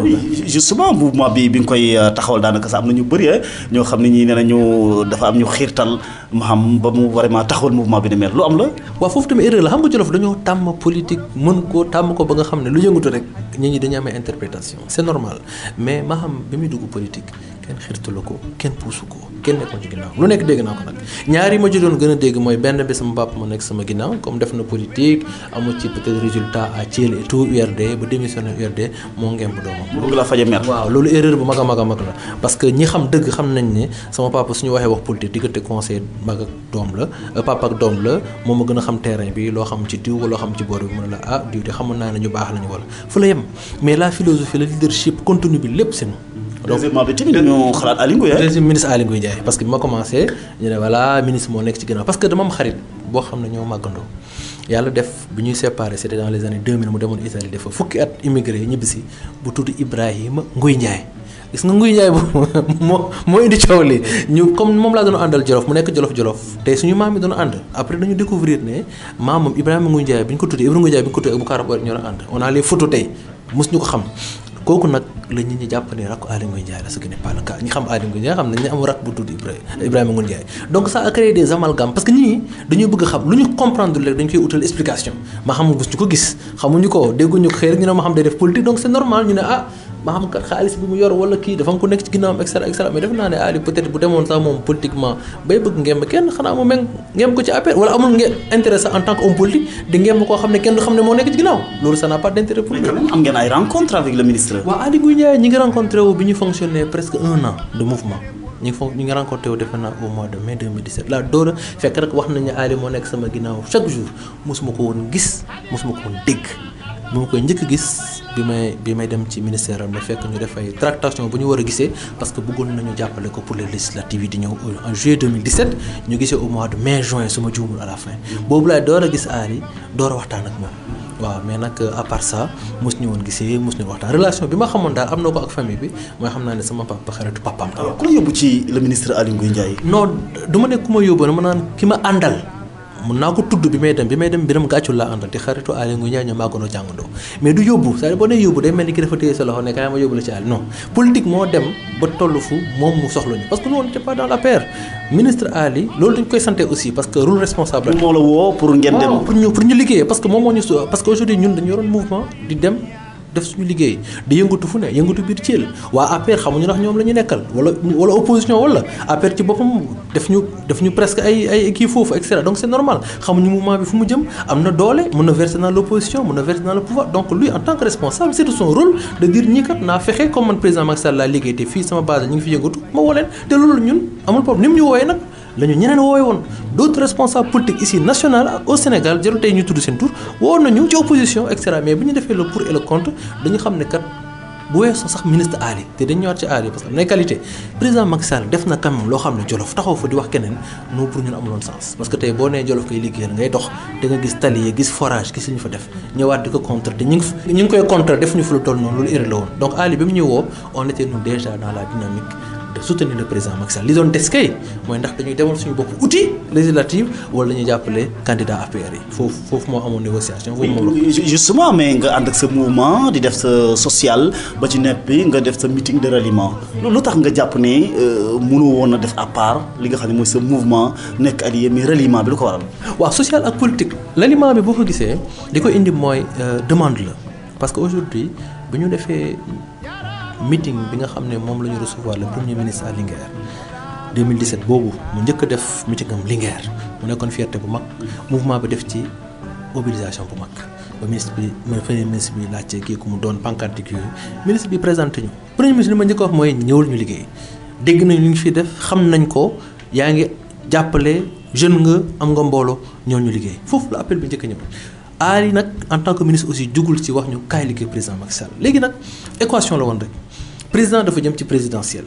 oui justement mouvement bi nga koy taxawal daanaka sax am na ñu bëri ñoo xam ne ñii nee nañu dafa am ñu xiirtal Maham ba mu vraiment taxawal mouvement bi ne mel lu am la. waaw foofu tamit erreur la xam nga Jolof dañoo tàmm politique mën ko tàmm ko ba nga xam ne lu yëngatu rek nit ñi dañuy amee interprétation c'est normal mais Maham bi muy dugg politique kenn xiirtalu ko kenn puusu ko kenn nekkoon ci ginnaaw lu nekk dégg naa ko nag ñaari ma ci doon gën a dégg mooy benn bi sama papa mu nekk sama ginnaaw comme def na politique amul ci peut-être résultat à Thiel et tout URD ba démissionné URD moo ngemb doomam. bëgg la faje mer. waaw loolu erreur bu mag a mag a mag la parce que ñi xam dëgg xam nañ ne sama papa suñu waxee wax politique diggante conseil mag ak doom la papa ak doom la moom ma gën a xam terrain bi loo xam ci diw wala loo xam ci boor bi mu ne la diw de xamoon naa ne ñu baax lañu wala fu la yem mais la philosophie le leadership contenu bi lépp c'est nous deuxièmement bi tamit ñu xalaat Aly Ngouille deuxième ministre Aly Ngouille Ndiaye parce que bi ma commencé ñu ne voilà ministre moo nekk ci ginnaaw parce que dama am xarit boo xam ne ñoo màggandoo yàlla def bi ñuy séparé c'était dans les années 2000 mu demoon Italie def fa fukki at immigré ñibbisi bu tudd Ibrahima Ngouille Ndiaye gis nga Ngouille Ndiaye moo indi coow li ñu comme moom laa doon àndal Jolof mu nekk Jolof te suñu maam yi doon ànd après dañu découvrir ne maamam Ibrahima Ngouille Ndiaye bi ñu ko tuddee Ibrahima Ngouille Ndiaye bi ñu ko tuddee ak bu Karabor ñoo doon ànd on a les photos tey mos ñu ko xam kooku nag la nit ñi jàpp ne rakku Aly Ngouille Ndiaye la ce qui n'est pas le cas ñi xam Aly Ngouille Ndiaye xam nañ ne am rak bu tudd Ibrahima Ngouille Ndiaye donc ça a créé des amalgames parce que ñii dañuy bëgg xam lu ñu comprendre rek dañ koy utal explication ma xam gus ñu ko gis xamuñu ko dégguñu ko xëy rek ñu ne ma xam day def politique donc c'est normal ñu ne ma xam kat xaalis bi mu yor wala kii dafa nga ko nekk ci ginnaawam et cetera mais def naa ne Aly peut-être bu demoon sax moom politiquement bay bëgg ngemb kenn xanaa mu ngemb ko ci APR wala amul intérêt en tant que homme politique di ngemb koo xam ne kenn du xam ne moo nekk ci ginnaaw loolu ça n'a pas d'intérêt pour lui. mais quand même am ngeen ay rencontre avec le ministre. waaw Aly Ngouille Ndiaye ñi ngi rencontré wu bi ñu fonctionné presque 1 an de mouvement ñi ngi rencontré wu defe naa au mois de mai 2017 la door a fekk rek wax nañ ne Aly moo nekk sama ginnaaw chaque jour mosuma ko woon gis mosuma ko woon dégg bi ma koy njëkk gis bi may dem ci ministère am ne fekk ñu def ay tractation bu ñu war a gisee parce que bëggoon nañu jàppale ko pour les législatives yi di ñëw en juillet 2017 ñu gisee au mois de mai juin su ma juumul à la fin boobu laay door a gis Aly door a waxtaan ak moom waaw mais nag à part ça mos ñu woon gisee mos ñu waxtaan relation bi ma xamoon daal am na ko ak famille bi mooy xam naa ne sama papa xaritu papaam la. ku la yóbbu ci le ministre Aly Ngouille Ndiaye. non du ma ne ku ma yóbbu ma naan ki ma àndal. mun naa ko tudd bi may dem Biram Gàccul laa àndal te xaritu Aly Ngouille Ndiaye ñoo màggandoo jàngandoo mais du yóbbu c'est-à-dire boo nee yóbbu day mel ni ki dafa téye sa loxo ne kaay ma yóbbu la ci Aly non politique moo dem ba toll fu moom mu soxla ñu parce que nous on n'était pas dans l'APR ministre Aly loolu dañ koy santé aussi parce que rôle responsable moo la woo pour ngeen dem pour ñu liggéey parce que moom moo ñu parce que aujourd'hui ñun dañu yoroon mouvement di dem def suñu liggéey di yëngatu fu ne yëngatu biir Thiel waa APR xamuñu ndax ñoom la ñu nekkal wala opposition wala APR ci boppam def ñu presque ay kii foofu et cetera donc c'est normal xamuñu mouvement bi fu mu jëm am na doole mën na verser dans l'opposition mën na verser dans le pouvoir donc lui en tant que responsable c'est de son rôle de dire ñii kat naa fexe comme man président Macky Sall laa liggéey te fii sama base ñu ngi fi yëngatu ma woo leen te loolu ñun amul problème ni mu ñu wooyee nag la ñu ñeneen woowee woon d'autres responsables politiques ici national au Sénégal jarul tey ñu tudd seen tur woo nañu ci opposition et cetera mais bi ñu defee le pour et le contre dañu xam ne kat bu weesoo sax ministre Aly te dañu ñëwaat ci Aly parce que am na qualité président Macky Sall def na quand même loo xam ne Jolof taxaw fa di wax keneen non pour ñun amuloon sens parce que tey boo nee Jolof koy liggéeyal ngay dox da nga gis tali yi gis forage gis li ñu fa def ñëwaat di ko contre te ñu ngi koy contre def ñu fa lu toll noonu loolu erreur la woon donc Aly bi mu ñu woo on était nous déjà dans la dynamique de soutenir le président Macky Sall li doon des kay mooy ndax dañuy demal suñu bopp outil législatif wala dañuy jàppale candidat APR yi foofu moo amoon négociation. foofu moom justement mais nga ànd ak sa mouvement di def sa social ba ci nepp bi nga def sa meeting de ralliement lu tax nga jàpp ne mënoo woon a def à part li nga xam ne mooy sa mouvement nekk allié mais ralliement bi lu ko waral. waaw social ak politique ralliement bi boo ko gisee li ko indi mooy demande la parce que aujourd'hui bu ñu defee. meeting bi nga xam ne moom la ñu recevoir le premier ministre à Linguère 2017 boobu mu njëkk a def meeting am Linguère mu nekkoon fierté bu mag mouvement bi def ci mobilisation bu mag ba ministre bi premier ministre bi laajte kii ku mu doon pancarte yooyu ministre bi présenté ñu premier ministre li ma njëkk a wax mooy ñëwul ñu liggéey dégg nañ li ñu fi def xam nañ ko yaa ngi jàppale jeune nga am nga mbooloo ñëw ñu liggéey foofu la appel bi njëkk a ñëw Aly nag en tant que ministre aussi jugul ci wax ñu kaay liggéey président Macky Sall léegi nag équation la woon rek président dafa jëm ci présidentielle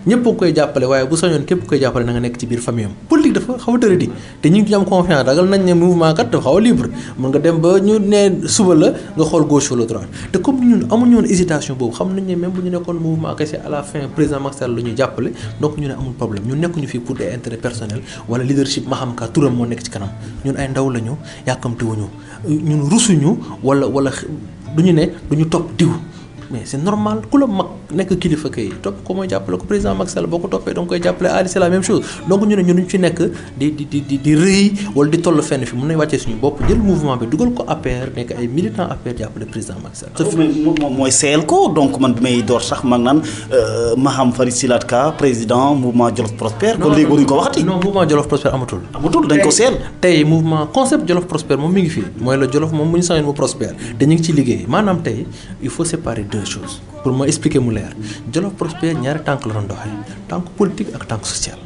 ñëpp a koy jàppale waaye bu sañoon képp koy jàppale na nga nekk ci biir famille am politique dafa xaw a tëradi te ñu ngi ci am confiance ragal nañ ne mouvement kat dafa xaw a libre mën nga dem ba ñu ne suba la nga xool gauche wala droite te comme ñun amuñu woon hésitation boobu xam nañ ne même bu ñu nekkoon mouvement kese à la fin président Macky Sall la ñuy jàppale donc ñu ne amul problème ñun nekkuñu fii pour des intérêts personnels wala leadership Maham ka turam moo nekk ci kanam ñun ay ndaw lañu yàkkamtiwuñu ñun rusuñu wala duñu ne duñu topp diw mais c'est normal ku la mag nekk kilifa kay topp ko mooy jàppale ko président Macky Sall boo ko toppee da nga koy jàppale Aly c'est la même chose donc ñu ne ñun ñu ci nekk di rëy wala di toll fenn fi mun nañ wàccee suñu bopp jël mouvement bi dugal ko APR nekk ay militants APR jàppale président Macky Sall. moom mooy seel ko donc man bi may door sax mag naan Maham Farid Silat Ka président mouvement Jolof Prospère. kon léegi waruñu ko waxati. non mouvement Jolof Prospère amatul. dañ ko seel. tey mouvement concept Jolof Prospère moom mi ngi fi mooy la Jolof moom bu ñu sañoon mu prospère te ñu ngi ciy liggéey maanaam tey il faut séparer deux choses pour ma expliquer mu leer Jolof Prospère ñaari tànk la doon doxee tànk politique ak tànk social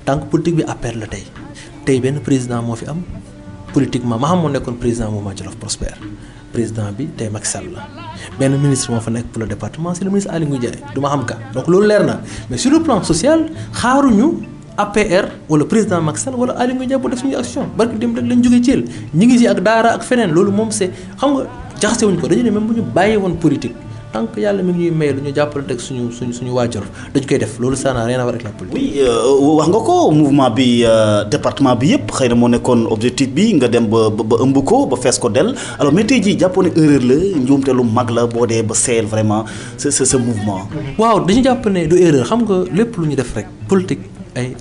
tànk politique bi APR la tey benn président moo fi am politiquement Maham moo nekkoon président mouvement Jolof Prospère président bi tey Macky Sall la benn ministre moo fa nekk pour le département c'est le ministre Aly Ngouille Ndiaye du Maham Ka donc loolu leer na mais sur le plan social xaaruñu APR wala président Macky Sall wala Aly Ngouille Ndiaye bu def suñu action barki dem rek lañ jógee Thiel ñi ngi ci ak daara ak feneen loolu moom c'est xam nga jaxase wuñ ko dañu ne même bu ñu bàyyi woon politique tant que yàlla mi ngi ñuy may lu ñu jàppale teg suñu waajur dañ koy def loolu ça n'a rien à voir avec la politique. oui wax nga ko mouvement bi département bi yëpp xëy na moo nekkoon objectif bi nga dem ba ëmb ko ba fees ko del alors mais tey jii jàppoon ne erreur la njuumte lu mag la boo dee ba seel vraiment ce mouvement. waaw dañu jàpp ne du erreur xam nga lépp lu ñu def rek politique ay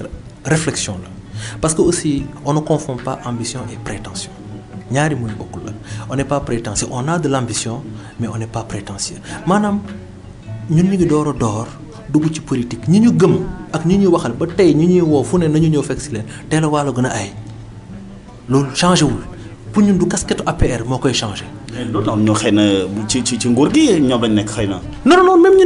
réflexion la parce que aussi on ne confond pas ambition et prétention. ñaari mooy bokkul la on n'est pas prétentieux on a de l'ambition mais on n'est pas prétentieux maanaam ñun ñu ngi door a door dugg ci politique ñi ñu gëm ak ñi ñuy waxal ba tey ñi ñuy woo fu ne nañu ñëw fekk si leen tey la wàllu gën a ay loolu changé wul pour ñun du casquette APR moo koy changé. loolu noonu ñoo xëy na ci nguur gi ñoom lañ nekk xëy na. non même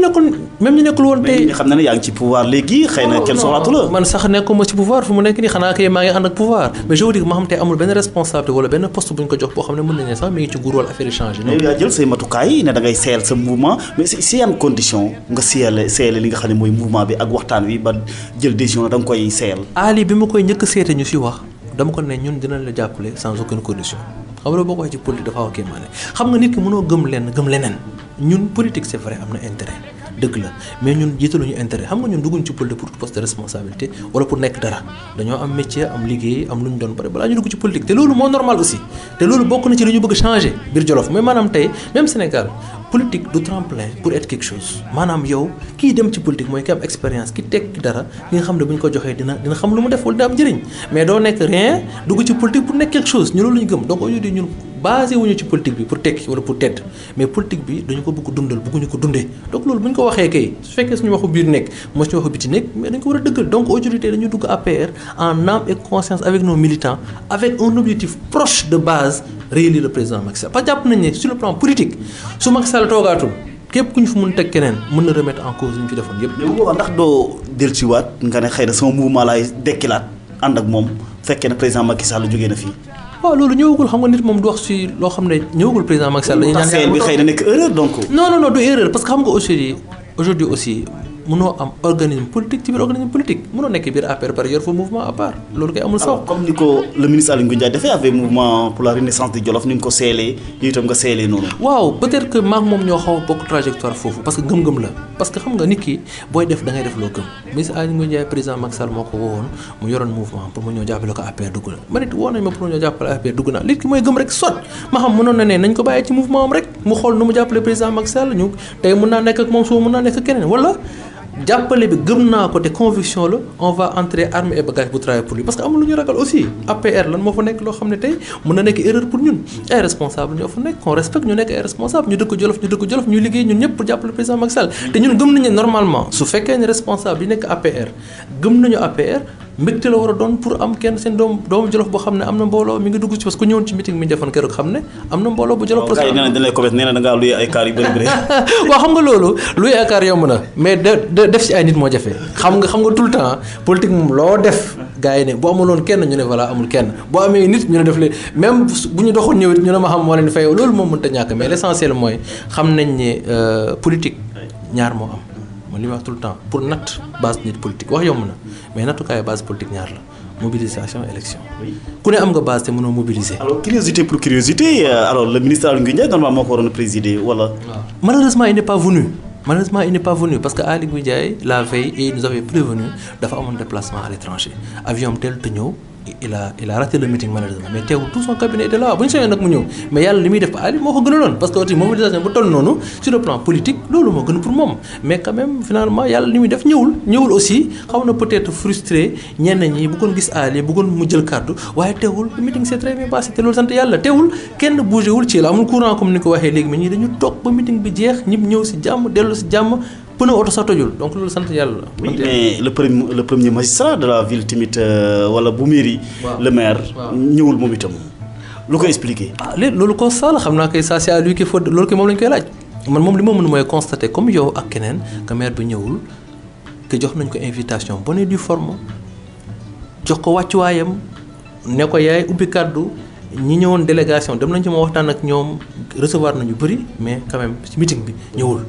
ñu nekkul woon tey. mais xam na ne yaa ngi ci pouvoir léegi xëy na kenn soxlaatu la. man sax nekkuma ci pouvoir fu mu nekk nii xanaa kay maa ngi ànd ak pouvoir mais je veux dire ma xam tey amul benn responsabilité wala benn poste bu ñu ko jox boo xam ne mën nañu ne sax mi ngi ci nguur wala affaire yi changé. mais yaa jël say matukaay ne da ngay seeyal sa mouvement mais si yan condition nga seeyale li nga xam ne mooy mouvement bi ak waxtaan wi ba jël décision da nga koy seeyal. Ali bi ma koy njëkk a seete ñu si wax dama ko ne ñun dinañ la jàppale sans aucune condition xam nga boo ko waxee ci politique dafa xaw a kéemaane xam nga nit ki mënoo gëm leneen ñun politique c'est vrai am na intérêt dëgg la mais ñun jiitaluñu intérêt xam nga ñun dugguñ ci politique pour poste de responsabilité wala pour nekk dara dañoo am métier am liggéey am lu ñu doon pare balaa ñu dugg ci politique te loolu moo normal aussi te loolu bokk na ci li ñu bëgg changer biir Jolof mais maanaam tey même Sénégal politique du tremplin pour être quelque chose maanaam yow kii dem ci politique mooy ki am expérience ki tekki dara ki nga xam ne bu ñu ko joxee dina xam lu mu def wala dina am njëriñ mais doo nekk rien dugg ci politique pour nekk quelque chose ñu loolu lañu gëm donc aujourd'hui ñun basé wuñu ci politique bi pour tekki wala pour tedd mais politique bi dañu ko bëgg dundal bëgguñu ko dundee donc loolu bu ñu ko waxee kay su fekkee suñu waxu biir nekk moo suñu waxu biti nekk mais dañu ko war a dëggal donc aujourd'hui dañu dugg APR en âme et conscience avec nos militants avec un objectif proche de base réélire le président Macky Sall parce que jàpp nañ ne sur le plan politique su Macky Sall toogaatul képp ku ñu fi mën teg keneen mën na remettre en cause li ñu fi defoon yëpp. mais bu boobaa ndax doo dellusiwaat nga ne xëy na sama mouvement laay dekkilaat ànd ak moom fekkee ne président Macky Sall jógee na fii. waaw loolu ñëwagul xam nga nit moom du wax si loo xam ne ñëwagul président Macky Sall. dañuy ñaan bi xëy na nekk erreur donc. non du erreur parce que xam nga aujourd'hui aussi mënoo am organisme politique ci biir organisme politique mënoo nekk biir APR par yor fa mouvement à part loolu kay amul sax. comme ni ko le ministre Aly Ngouille Ndiaye defee avec mouvement pour la renaissance de Jolof ni nga ko seelee yow itam nga seelee noonu. waaw peut-être que maak moom ñoo xaw a bokk trajectoire foofu parce que ngëm-ngëm la parce que xam nga nit ki booy def da ngay def loo gëm ministre Aly Ngouille Ndiaye président Macky Sall moo ko woowoon mu yoroon mouvement pour mu ñëw jàppale ko APR dugg na man it woo nañ ma pour mu ñëw jàppale APR dugg na nit ki mooy gëm rek soit ma xam mënoon na ne nañ ko bàyyee ci mouvement am rek mu xool nu mu jàppale président Macky Sall ñu tey mën naa nekk ak moom suba mën naa nekk ak keneen wala jàppale bi gëm naa ko te conviction la on va entrer armes et bagages pour travailler pour lui parce que amul lu ñu ragal aussi APR lan moo fa nekk loo xam ne tey mën na nekk erreur pour ñun ay responsable ñoo fa nekk qu'on respecte ñu nekk ay responsable ñu dëkk Jolof ñu liggéey ñun ñëpp pour jàppale président Macky Sall te ñun gëm nañu normalement su fekkee ne responsable yi nekk APR gëm nañu APR mbégte la war a doon pour am kenn seen doomu Jolof boo xam ne am na mbooloo mi ngi dugg ci parce que ku ñëwoon ci meeting mi ñu defoon keroog xam ne am na mbooloo bu Jolof. nee na dañ lay commettre nee na da ngaa luy ay kaar yu bëri bëri. waaw xam nga loolu luy ay kaar yomb na mais def ci ay nit moo jafe xam nga tout le temps politique moom loo def gars yi ne bu amuloon kenn ñu ne voilà amul kenn boo amee nit ñu ne def leen même bu ñu doxoon ñëwit ñu ne ma xam moo leen fay loolu moom mënut a ñàkk mais l'essentiel mooy xam nañ ne politique ñaar moo am. li ma wax tout le temps pour natt base nit politique wax yomb na mais nattukaayu base politique ñaar la mobilisation élection ku ne am nga base te mënoo mobiliser. alors curiosité pour curiosité alors le ministre Aly Ngouille Ndiaye normalement moo ko waroon a présider wala. waaw malheureusement il n'est pas venu parce que Aly Ngouille Ndiaye la veille et il nous avait prévenu dafa amoon déplacement à l'étranger avion tel te ñëw. il a raté le meeting malheureusement mais teewul tout son cabinet était là bu ñu soñoon nag mu ñëw mais yàlla li muy def ba Ali moo ko gënaloon parce que aussi mobilisation bu toll noonu sur le plan politique loolu moo gën pour moom mais quand même finalement yàlla li muy def ñëwul aussi xaw na peut-être frustré ñenn ñi bëggoon gis Ali bëggoon mu jël kàddu waaye teewul le meeting s'est très bien passé te loolu sant yàlla teewul kenn bougé wul ci la amul courant comme ni ko waxee léegi mais ñii dañu toog ba meeting bi jeex ñëpp ñëw si jàmm dellu si jàmm pneu oto sax tojul donc loolu sant yàlla la. oui mais le premier magistrat de la ville tamit wala bu mairie. le maire ñëwul moom itam lu ko expliquer. léegi loolu constat la xam naa kay ça c'est à lui qu'il faut loolu kay moom lañ koy laaj man moom li ma mën mooy constater comme yow ak keneen que maire bi ñëwul que jox nañ ko invitation bonne et due forme jox ko wàccuwaayam ne ko yaay ubbi kàddu ñi ñëwoon délégation dem nañ ci ma waxtaan ak ñoom recevoir nañu bëri mais quand même ci meeting bi ñëwul.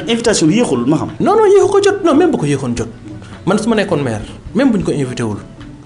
invitation bi yéexul ma xam. non yéexu ko jot non même bu ko yéexoon jot man su ma nekkoon maire même bu ñu ko invité wul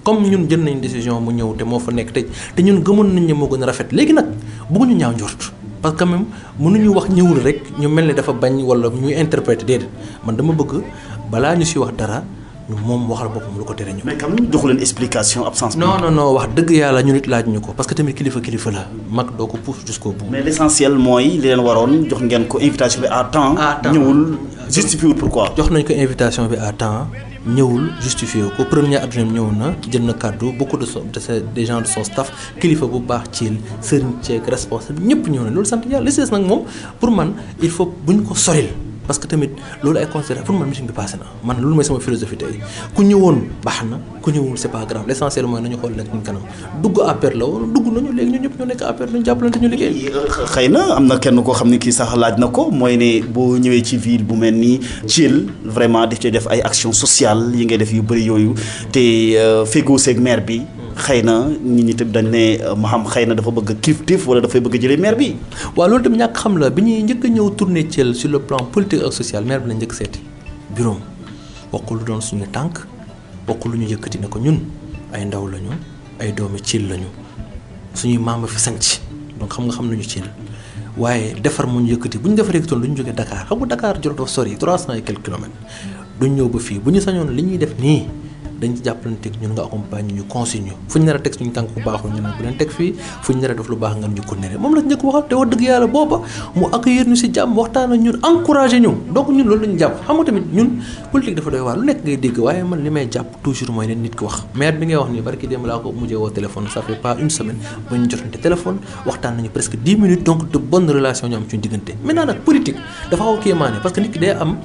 comme ñun jël nañ décision mu ñëw te moo fa nekk te ñun gëmoon nañ ne moo gën a rafet léegi nag bëgguñu ñaaw njort parce que quand même mënuñu wax ñëwul rek ñu mel ne dafa bañ wala ñuy interpréter déedéet man dama bëgg balaa ñu si wax dara. moom waxal boppam lu ko tere ñu. mais quand même joxu leen explication absence. non wax dëgg yàlla ñu nit laaj ñu ko parce que tamit kilifa la mag doo ko pousse jusqu'au bout. mais l'essentiel mooy li leen waroon jox ngeen ko invitation bi à temps. ñëwul justifié wul pourquoi. jox nañ ko invitation bi à temps ñëwul justifié ko premier adjoint ñëw na jël na kàddu beaucoup des gens de son staff kilifa bu baax ci sëriñ ceeg responsable ñëpp ñëw na loolu sant yàlla li si des nag moom pour man il faut buñ ko soril. parce que tamit loolu ay considéré pour man meeting bi passé na man loolu mooy sama philosophie tey ku ñëwoon baax na ku ñëwul c'est pas grave l'essentiel mooy nañu xool nekk ñu kanam dugg APR la woon dugg nañu léegi ñun ñëpp ñoo nekk APR nañu jàppalante ñu liggéey. xëy na am na kenn koo xam ne kii sax laaj na ko mooy ne boo ñëwee ci ville bu mel ni Thiel vraiment daf ci def ay actions sociales yi ngay def yu bëri yooyu te fegoo seeg maire bi. xëy na nit ñi tamit dañ ne Maham xëy na dafa bëgg a kilifteef wala dafay bëgg a jëlee maire bi. waaw loolu tamit ñàkk xam la bi ñuy njëkk a ñëw tourner Thiel sur le plan politique ak social maire bi la njëkk seeti bureau waxu lu doon suñu tànk waxu lu ñu yëkkati ne ko ñun ay ndaw lañu ay doomi Thiel lañu suñuy maam fi sanc donc xam nañu Thiel waaye defar mu ñu yëkkati bu ñu defaree toon du ñu jógee Dakar xam nga Dakar jot dafa sori 300 et quelques kilomètres duñ ñëw ba fii bu ñu sañoon li ñuy def nii. dañ ci jàppalanteeg ñun nga accompagne ñu consigne ñu fu ñu nar a teg suñu tànk bu baaxul ñu ne bu leen teg fii fu ñu nar a def lu baax nga ñu ko nere moom la njëkk waxal te wax dëgg yàlla booba mu accueillir ñu si jàmm waxtaan ak ñun encouragé ñu donc ñun loolu la ñu jàpp xam nga tamit ñun politique dafa doy waar lu nekk ngay dégg waaye man li may jàpp toujours mooy ne nit ki wax maire bi ngay wax nii barki démb laa ko mujjee woo téléphone ça fait pas une semaine ba ñu jotante téléphone waxtaan nañu presque 10 minutes donc de bonnes relations ñu am suñu diggante maintenant nag politique dafa xaw a kéemaane parce que nit ki day am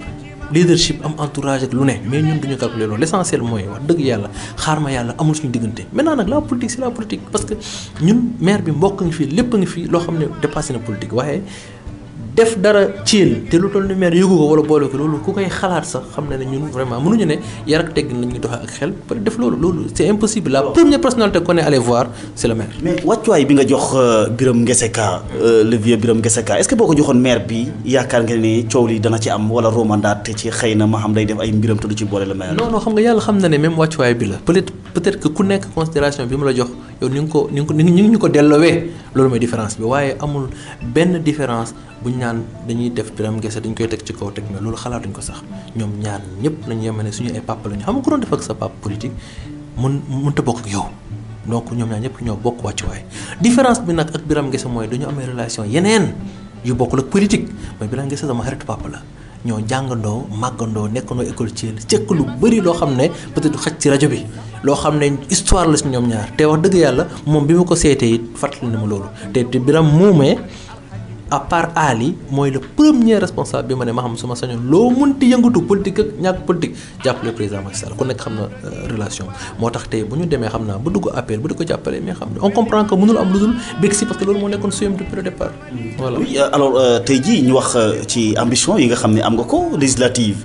leadership am entourage ak lu ne mais ñun duñu calculer loolu l'essentiel mooy wax dëgg yàlla xaar ma yàlla amul suñu diggante maintenant nag la politique c'est la politique parce que ñun maire bi mbokk ngi fii lépp a ngi fii loo xam ne dépassé na politique waaye def dara Thiel te lu toll ni maire yëgu ko wala boole ko loolu ku koy xalaat sax xam ne ñun vraiment mënuñu ne yar ak teggin la ñuy doxee ak xel peut def loolu c'est impossible la première personnalité qu'on est allé voir c'est le maire. mais wàccuwaay bi nga jox Birame Ngese Ka le vieux Birame Ngese Ka est-ce que boo ko joxoon maire bi yaakaar nga ne coow li dana ci am wala romandaat te ci xëy na ma xam day def ay mbiram te du ci boole le maire. non xam nga yàlla xam na ne même wàccuwaay bi la peut-être que ku nekk considération bi mu la jox yow ni nga ñu ko delloowee loolu mooy différence bi waaye amul benn différence buñ naan dañuy def Birame Ngese dañ koy teg ci kaw teg mais loolu xalaatuñ ko sax ñoom ñaar ñëpp lañu yemane suñu ay papa lañu xam nga ku doon def ak sa papa politique mënta bokk ak yow donc ñoom ñaar ñëpp ñoo bokk wàccuwaay différence bi nag ak Birame Ngese mooy dañu amee relation yeneen yu bokkul ak politique mooy Birame Ngese sama xaritu papa la ñoo jàngandoo màggandoo nekkandoo école Thiel cekk lu bëri loo xam ne peut-être xaj ci rajo bi loo xam ne histoire la si ñoom ñaar te wax dëgg yàlla moom bi ma ko seetee it fàttali na ma loolu te Birame moomee à part Ali mooy le premier responsable bi ma ne ma xam suma sañoon loo mënti yëngatu politique ak ñàkk politique jàppale président Macky Sall ku nekk xam na relation moo tax tey bu ñu demee xam naa ba dugg APR bu di ko jàppale mais xam ne on comprend que mënul am lu dul bég si parce que loolu moo nekkoon suyam depuis le départ voilà. oui alors tey jii ñu wax ci ambition yi nga xam ne am nga ko législative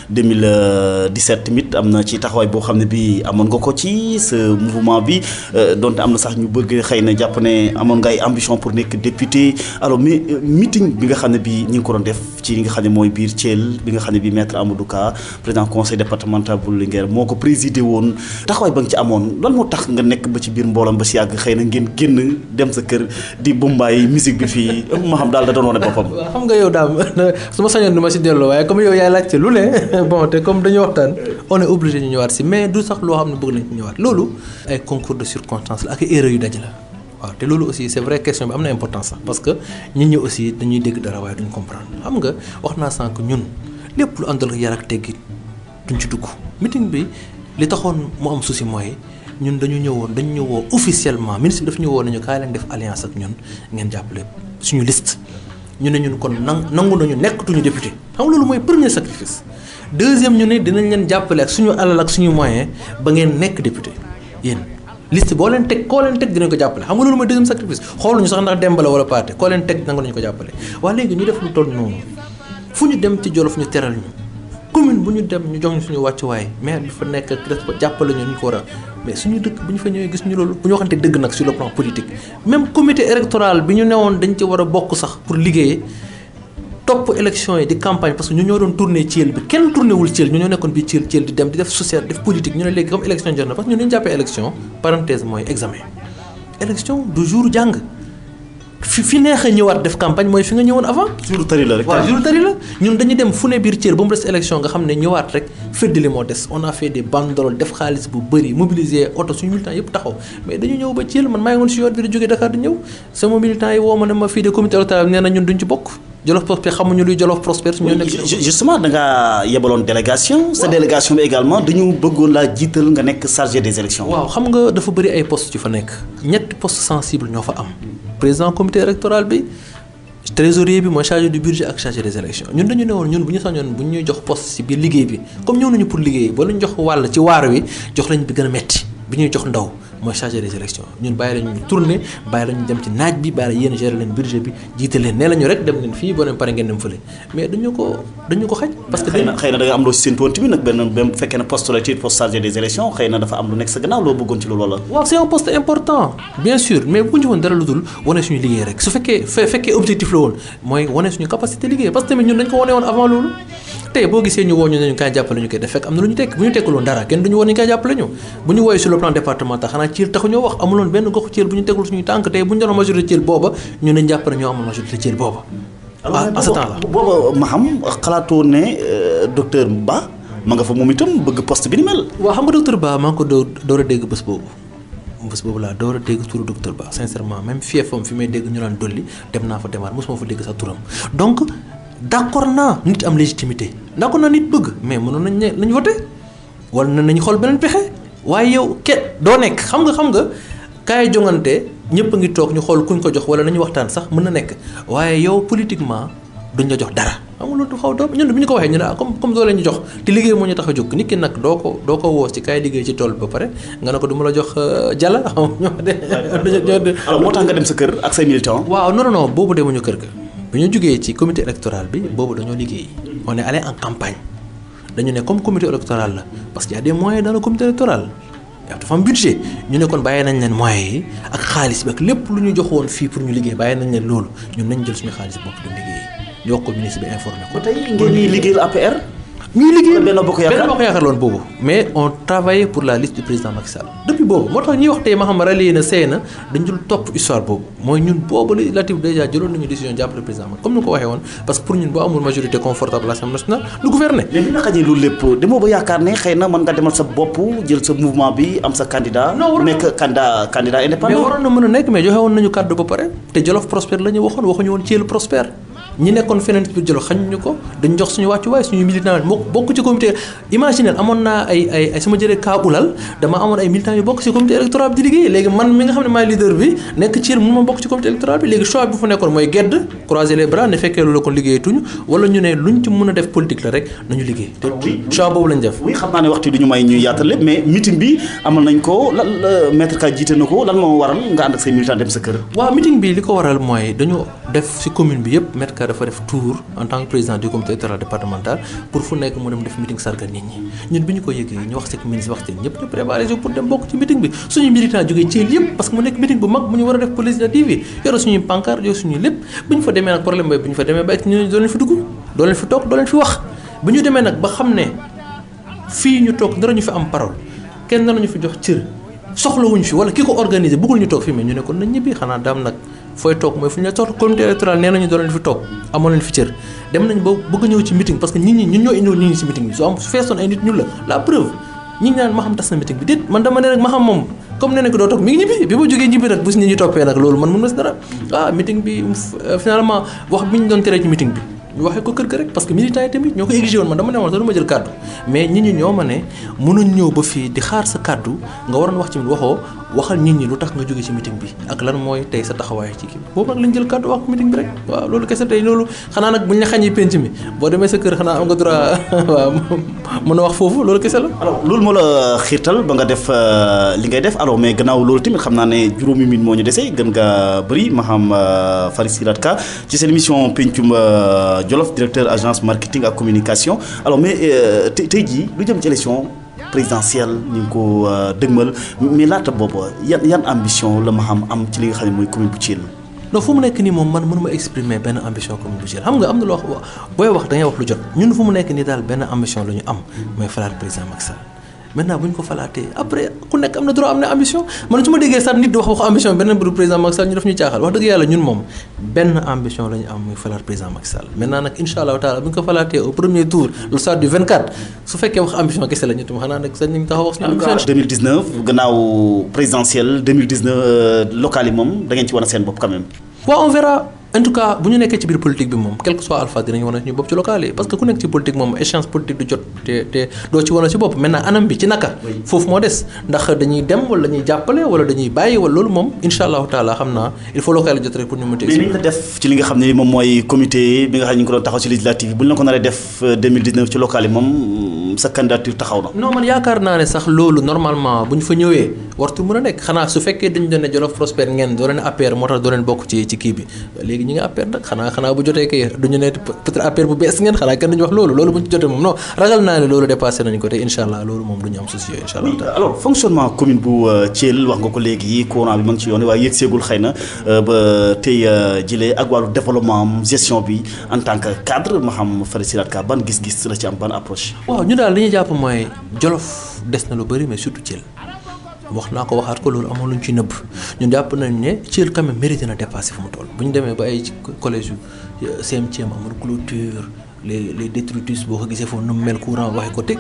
2017 tamit am na ci taxawaay boo xam ne bi amoon nga ko ci sa mouvement bi donte am na sax ñu bëgg xëy na jàpp ne amoon nga ay ambition pour nekk député alors mais meeting bi nga xam ne bi ñi ngi ko doon def ci li nga xam ne mooy biir Thiel bi nga xam ne bi maître Amadou Ka président conseil départemental bu Linguère moo ko présidé woon taxawaay ba nga ci amoon lan moo tax nga nekk ba ci biir mbooloom ba si yàgg xëy na ngeen génn dem sa kër di bombaay musique bi fii ma xam daal da doon wane boppam. waaw xam nga yow daal su ma sañoon du ma si delloo waaye comme yow yaay laajte lu ne bon te comme dañu waxtaan on est obligé ñu ñëwaat si mais du sax loo xam ne bëgg nañ ci ñëwaat loolu ay concours de circonstances la ak erreur yu daj la waaw te loolu aussi c'est vrai question bi am na importance sax parce que nit ñi aussi dañuy dégg dara waaye duñ comprendre xam nga wax naa sànq ñun lépp lu àndal yar ak teggi duñ ci dugg meeting bi li taxoon mu am souci mooy ñun dañu ñëwoo officiellement ministre bi daf ñëwoon nañu kaay leen def alliance ak ñun ngeen jàppale suñu liste ñu ne ñun kon nangu nañu nekkatuñu député xam nga loolu mooy premier sacrifice deuxième ñu ne dinañ leen jàppale ak suñu alal ak suñu moyen ba ngeen nekk député yéen liste boo leen teg koo leen teg dinañ ko jàppale xam nga loolu mooy deuxième sacrifice xooluñu sax ndax Demba la wala Paate koo leen teg nangu nañu ko jàppale waaye léegi ñu def lu toll noonu fu ñu dem ci Jolof ñu teral ñu commune bu ñu dem ñu jox ñu suñu wàccuwaay maire bi fa nekk jàppale ñu ko war a mais suñu dëkk bu ñu fa ñëwee gis ñu loolu bu ñu waxante dëgg nag sur le plan politique même comité électoral bi ñu newoon dañ ci war a bokk sax pour liggéeyee topp élection yi di campagne parce que ñu ñoo doon tourné Thiel bi kenn tourné wul Thiel ñu ñoo nekkoon bi Thiel di dem di def social def politique ñu ne léegi comme élection jot na parce que ñun dañu jàppee élection parenthèse mooy examen élection du jour jàng fi neex a ñëwaat def campagne mooy fi nga ñëwoon avant. jour tari la rek. waaw jour tari la ñun dañuy dem fu ne biir Thiel ba mu des élection nga xam ne ñëwaat rek feddali moo des on a fait des banderoles def xaalis bu bëri mobiliser oto suñu militants yëpp taxaw mais dañu ñëw ba Thiel man maa ngi woon si yoon bi di jógee Dakar di ñëw sama militants yi woo ma ne ma fii de comité électoral nee na ñun duñ ci bokk Jolof Prospère xamuñu luy Jolof Prospère suñu nekk justement da ngaa yebaloon délégation sa délégation bi également dañu bëggoon laa jiital nga nekk chargé des élections. waaw xam nga dafa bëri ay postes yu fa nekk ñetti postes sensibles ñoo fa am président comité électoral bi trésorier bi mooy chargé du budget ak chargé des élections ñun dañu ne woon ñun bu ñu sañoon bu ñuy jox poste ci biir liggéey bi comme ñëw nañu pour liggéey ba lu ñu jox wàll ci waar wi jox lañ bi gën a metti bi ñuy jox ndaw mooy chargé des élections ñun bàyyi lañu tourné bàyyi lañu dem ci naaj bi bàyyi la yéen gérer leen budget bi jiite leen nee lañu rek dem leen fii boo leen pare ngeen dem fële mais dañu ko xaj parce que xëy na da nga am loo si seen toon tamit nag benn bu fekkee ne poste la ci poste chargé des élections xëy na dafa am lu nekk sa gannaaw loo bëggoon ci loolu wala waaw c'est un poste important bien sûr mais bu ñu woon dara lu dul wane suñu liggéey rek su fekkee objectif la woon mooy wane suñu capacité liggéey parce que tamit ñun dañ ko wane woon avant loolu tey boo gisee ñu woo ñu ne ñu kaay jàppale ñu koy def fekk am na lu ñu tekk bu ñu tekkuloon dara kenn duñu woon ñu kaay jàppale ñu bu ñu wooyee sur le plan départemental xanaa Thiel taxu ñoo wax amuloon benn goxu Thiel bu ñu teggul suñuy tànk tey bu ñu doon majorité Thiel booba ñu ne jàppale ñoo amoon majorité Thiel booba à ce temps là booba Maham xalaatoo ne docteur Ba ma nga fa moom itam bëgg poste bi ni mel waaw xam nga docteur Ba maa ngi ko door a dégg bés boobu laa door a dégg turu docteur Ba sincèrement même fiefam fi may dégg ñu naan dolli dem naa fa demaat mosuma fa dégg sa turam donc d'accord naa nit am légitimité d'accord naa nit bëgg mais mënoon nañ voté wala nañu xool beneen pexe waaye yow doo nekk xam nga kaay jongante ñëpp a ngi toog ñu xool kuñ ko jox wala nañu waxtaan sax mën na nekk waaye yow politiquement duñ la jox dara xam nga loolu xaw ñun bi ñu ko waxee ñu ne comme doo leen ñu jox te liggéey moo ñu tax a jóg nit ki nag doo ko woo ci kaay liggéey ci tool bi ba pare nga ne ko du ma la jox jàlla alors moo tax nga dem sa kër ak say militants. waaw non boobu demuñu kër ga bi ñu jógee ci comité électoral bi boobu dañoo liggéey on est allé en campagne dañu ne comme comité électoral la parce qu'il y a des moyens dans le comité électoral dafa am budget ñu ne kon bàyyi nañ leen moyens yi ak xaalis bi ak lépp lu ñu jox woon fii pour ñu liggéey bàyyi nañ leen loolu ñun nañ jël suñu xaalis bopp dem liggéey ñu wax ko ministre bi informé ko. ba tey ngeen di liggéeyal APR. ñuy liggéey benn bokk yaakaar loon boobu mais on travaillait pour la liste du président Macky Sall depuis boobu moo tax ñuy wax tey Maham rallié na seey na dañ jël topp histoire boobu mooy ñun boobu législative déjà jëloon nañu décision jàppale président Macky comme ni ko waxee woon parce que pour ñun boo amul majorité confortable à l'Assemblée nationale du gouverner. mais bi nga xajee loolu lépp demoo ba yaakaar ne xëy na mën nga demal sa bopp jël sa mouvement bi am sa candidat. nekk candidat indépendant. mais waroon na mën a nekk mais joxe woon nañu kàddu ba pare te Jolof Prospère la ñu waxoon waxuñu woon Thiel Prospère ñi nekkoon feneen ci biir Jolof xañuñu ko dañ jox suñu wàccuwaay suñu militant moo bokk ci comité imaginer amoon naa ay su ma jëlee cas ulal dama amoon ay militants yu bokk ci comité électoral bi di liggéey léegi man mi nga xam ne maay leader bi nekk Thiel mun ma bokk ci comité électoral bi léegi choix bi fu nekkoon mooy gedd croiser les bras ne fekkee loolu kon liggéeyatuñu wala ñu ne luñ ci mën a def politique la rek nañu liggéey te choix boobu lañ def. oui xam naa ne waxtu du ñu may ñuy yaatal lépp mais meeting bi amal nañ ko lan maître Ka jiite na ko lan moo waral nga ànd ak say militants dem sa kër. waaw meeting bi li ko waral mooy dañu def ci commune bi yëpp maître Ka dafa def tour en tant que président du comité électoral départemental pour fu nekk mu dem def meeting sargal nit ñi ñun bi ñu ko yëgee ñu wax ci ministre wax ci ñëpp ñu préparé pour dem bokk ci meeting bi suñu militant jógee Thiel yëpp parce que mu nekk meeting bu mag bu ñu war a def pour législative yi yore suñuy pancarte yore suñuy lépp bu ñu fa demee nag problème boobu bu ñu fa demee ba ñu doo leen fi dugg doo leen fi toog doo leen fi wax bu ñu demee nag ba xam ne fii ñu toog dara ñu fi am parole kenn dara ñu fi jox cër soxlawuñ fi wala ki ko organisé bëggul ñu toog fi mais ñu ne kon nañ ñibbi xanaa daam nag fooy toog mooy fu ñu la soxla comité électoral nee nañu doo leen fi toog amoon leen fi cër dem nañ ba bëgg ñëw ci meeting parce que nit ñi ñun ñoo indiwoon nit ñi ci meeting bi su feesoon ay nit ñu la preuve ñi ngi naan Maham tas na meeting bi déet man dama ne rek Maham moom comme nee nañ ko doo toog mi ngi ñibbi bi ma jógee ñibbi nag bu si nit ñi toppee nag loolu man mën na si dara meeting bi finalement wax bi ñu doon teree ci meeting bi ñu waxee ko kër ga rek parce que militants yi tamit ñoo ko exigé woon man dama ne woon sax du ma jël kàddu mais nit ñi ñoo ma ne mënuñ ñëw ba fii di xaar sa kàddu nga waroon wax ci waxoo waxal nit ñi lu tax nga jóge ci meeting bi ak lan mooy tey sa taxawaay ci kii boobu nag lañ jël kàddu wax ko meeting bi rek waaw loolu kese tey loolu xanaa nag buñ la xañee penc mi boo demee sa kër xanaa am nga droit waaw mën a wax foofu loolu kese la. alors loolu moo la xiirtal ba nga def li ngay def alors mais gannaaw loolu tamit xam naa ne juróomi minute moo ñu dese gën nga bëri Maham Farid Silat Ka ci seen émission Pencum Joloff directeur agence marketing ak communication alors mais tey jii lu jëm ci élection présidentielle ñu ngi ko dëgmal mais laata boobu yan ambition la Maham am ci li nga xam ne mooy commune bu Thiel. non fu mu nekk nii moom man mënuma exprimer benn ambition commune bu Thiel xam nga am na loo booy wax da ngay wax lu jot ñun fu mu nekk nii daal benn ambition la ñu am mooy falaat président Macky Sall maintenant bu ñu ko falaatee après ku nekk am na droit am na ambition man su ma déggee sax nit di wax waxu ambition beneen bu président Macky Sall ñu def ñu caaxal wax dëgg yàlla ñun moom benn ambition la ñu am muy falaat président Macky Sall maintenant nag incha allahu taala bu ñu ko falaatee au premier tour le soir du 24 su fekkee wax ambition kese la ñu tam xanaa nag sax ñu ngi taxaw wax suñu ambition 2019 gannaaw présidentielle 2019 local yi moom da ngeen ci wan a seen bopp quand même. waaw on verra en tout cas bu ñu nekkee ci biir politique bi moom quel que soit alpha dinañu wane suñu bopp ci local yi parce que ku nekk ci politique moom échéance politique du jot te doo ci wane ci bopp maintenant anam bi ci naka foofu moo des ndax dañuy dem wala dañuy jàppale wala dañuy bàyyi wala loolu moom insha allahu taala xam naa il faut local yi jot rek pour ñu mënti. mais li nga def ci li nga xam ne moom mooy comité bi nga xam ne ñu ngi ko doon taxaw ci législative yi bu ñu la ko naree def 2019 ci local yi moom sa candidature taxaw na. non man yaakaar naa ne sax loolu normalement bu ñu fa ñëwee wartu mën a nekk xanaa su fekkee dañu doon ne Jolof prospère ngeen doo leen APR moo tax doo leen bokk ci kii bi léegi ñi nga APR nag xanaa bu jotee kay duñu ne peut-être APR bu bees ngeen xanaa kenn duñu wax loolu bu ñu ci jotee moom non ragal naa ne loolu dépassé nañu ko te incha allah loolu moom duñu am souci incha allah. alors fonctionnement commune bu Thiel wax nga ko léegi courant bi ma ngi ci yoon waaye yëg seegul xëy na ba tey jëlee ak wàllu développement gestion bi en tant que cadre ma xam Fara Ka ban gis-gis la ci am ban approche. waaw ñu daal li ñuy jàpp mooy Jolof des na lu bëri mais surtout Thiel wax naa ko waxaat ko loolu amoon lu ñu ci nëbb ñun jàpp nañu ne Thiel quand même mérité na dépassé fu mu toll bu ñu demee ba ay collège yu CMTM amul clôture les détritus boo ko gisee foofu nu mu mel courant waxee ko teg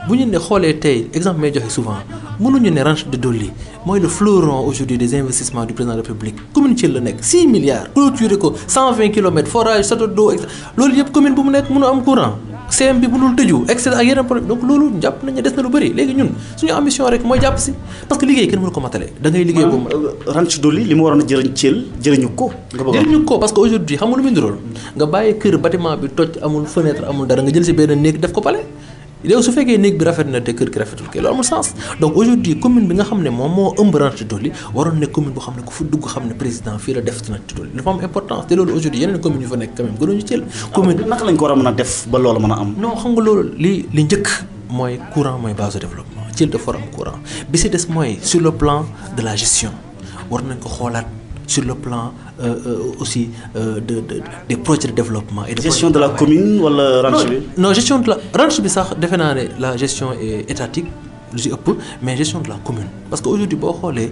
bu ñu ne xoolee tey exemple may joxe souvent mënuñu ne ranch de Dolly mooy le fleuron aujourd'hui des investissements du président de la République commune Thiel la nekk 6 milliards clôturé ko 120 kilomètres forage château d'eau loolu yëpp commune bu mu nekk mënu am courant CM bi mënul tëju excès ak yeneen problème donc loolu jàpp nañu des na lu bëri léegi ñun suñu ambition rek mooy jàpp si parce que liggéey kenn mënu ko matale da ngay liggéey boobu ranch Dolly li mu waroon a jëriñ Thiel jëriñu ko nga bëgg jëriñu ko parce que aujourd'hui xam nga lu muy ndurool nga bàyyi kër bâtiment bi toj amul fenêtre amul dara nga jël si benn néeg def ko pale léegi su fekkee néeg bi rafet na te kër gi rafetul kay loolu amul sens donc aujourd'hui commune bi nga xam ne moom moo ëmb ranch Dolly waroon ne commune boo xam ne ku fa dugg xam ne président fii la def ci ranch Dolly dafa am importance te loolu aujourd'hui yeneen commune yu fa nekk quand même gënuñu Thiel commune naka lañ ko war a mën a def ba loolu mën a am non xam nga loolu li njëkk mooy courant mooy base de développement Thiel dafa war am courant bi si des mooy sur le plan de la gestion war nañ ko xoolaat sur le plan aussi des projets de développement et de gestion de la commune wala ranch bi non gestion de la ranch bi sax defe naa ne la gestion est étatique lu si ëpp mais gestion de la commune parce que aujourd'hui boo xoolee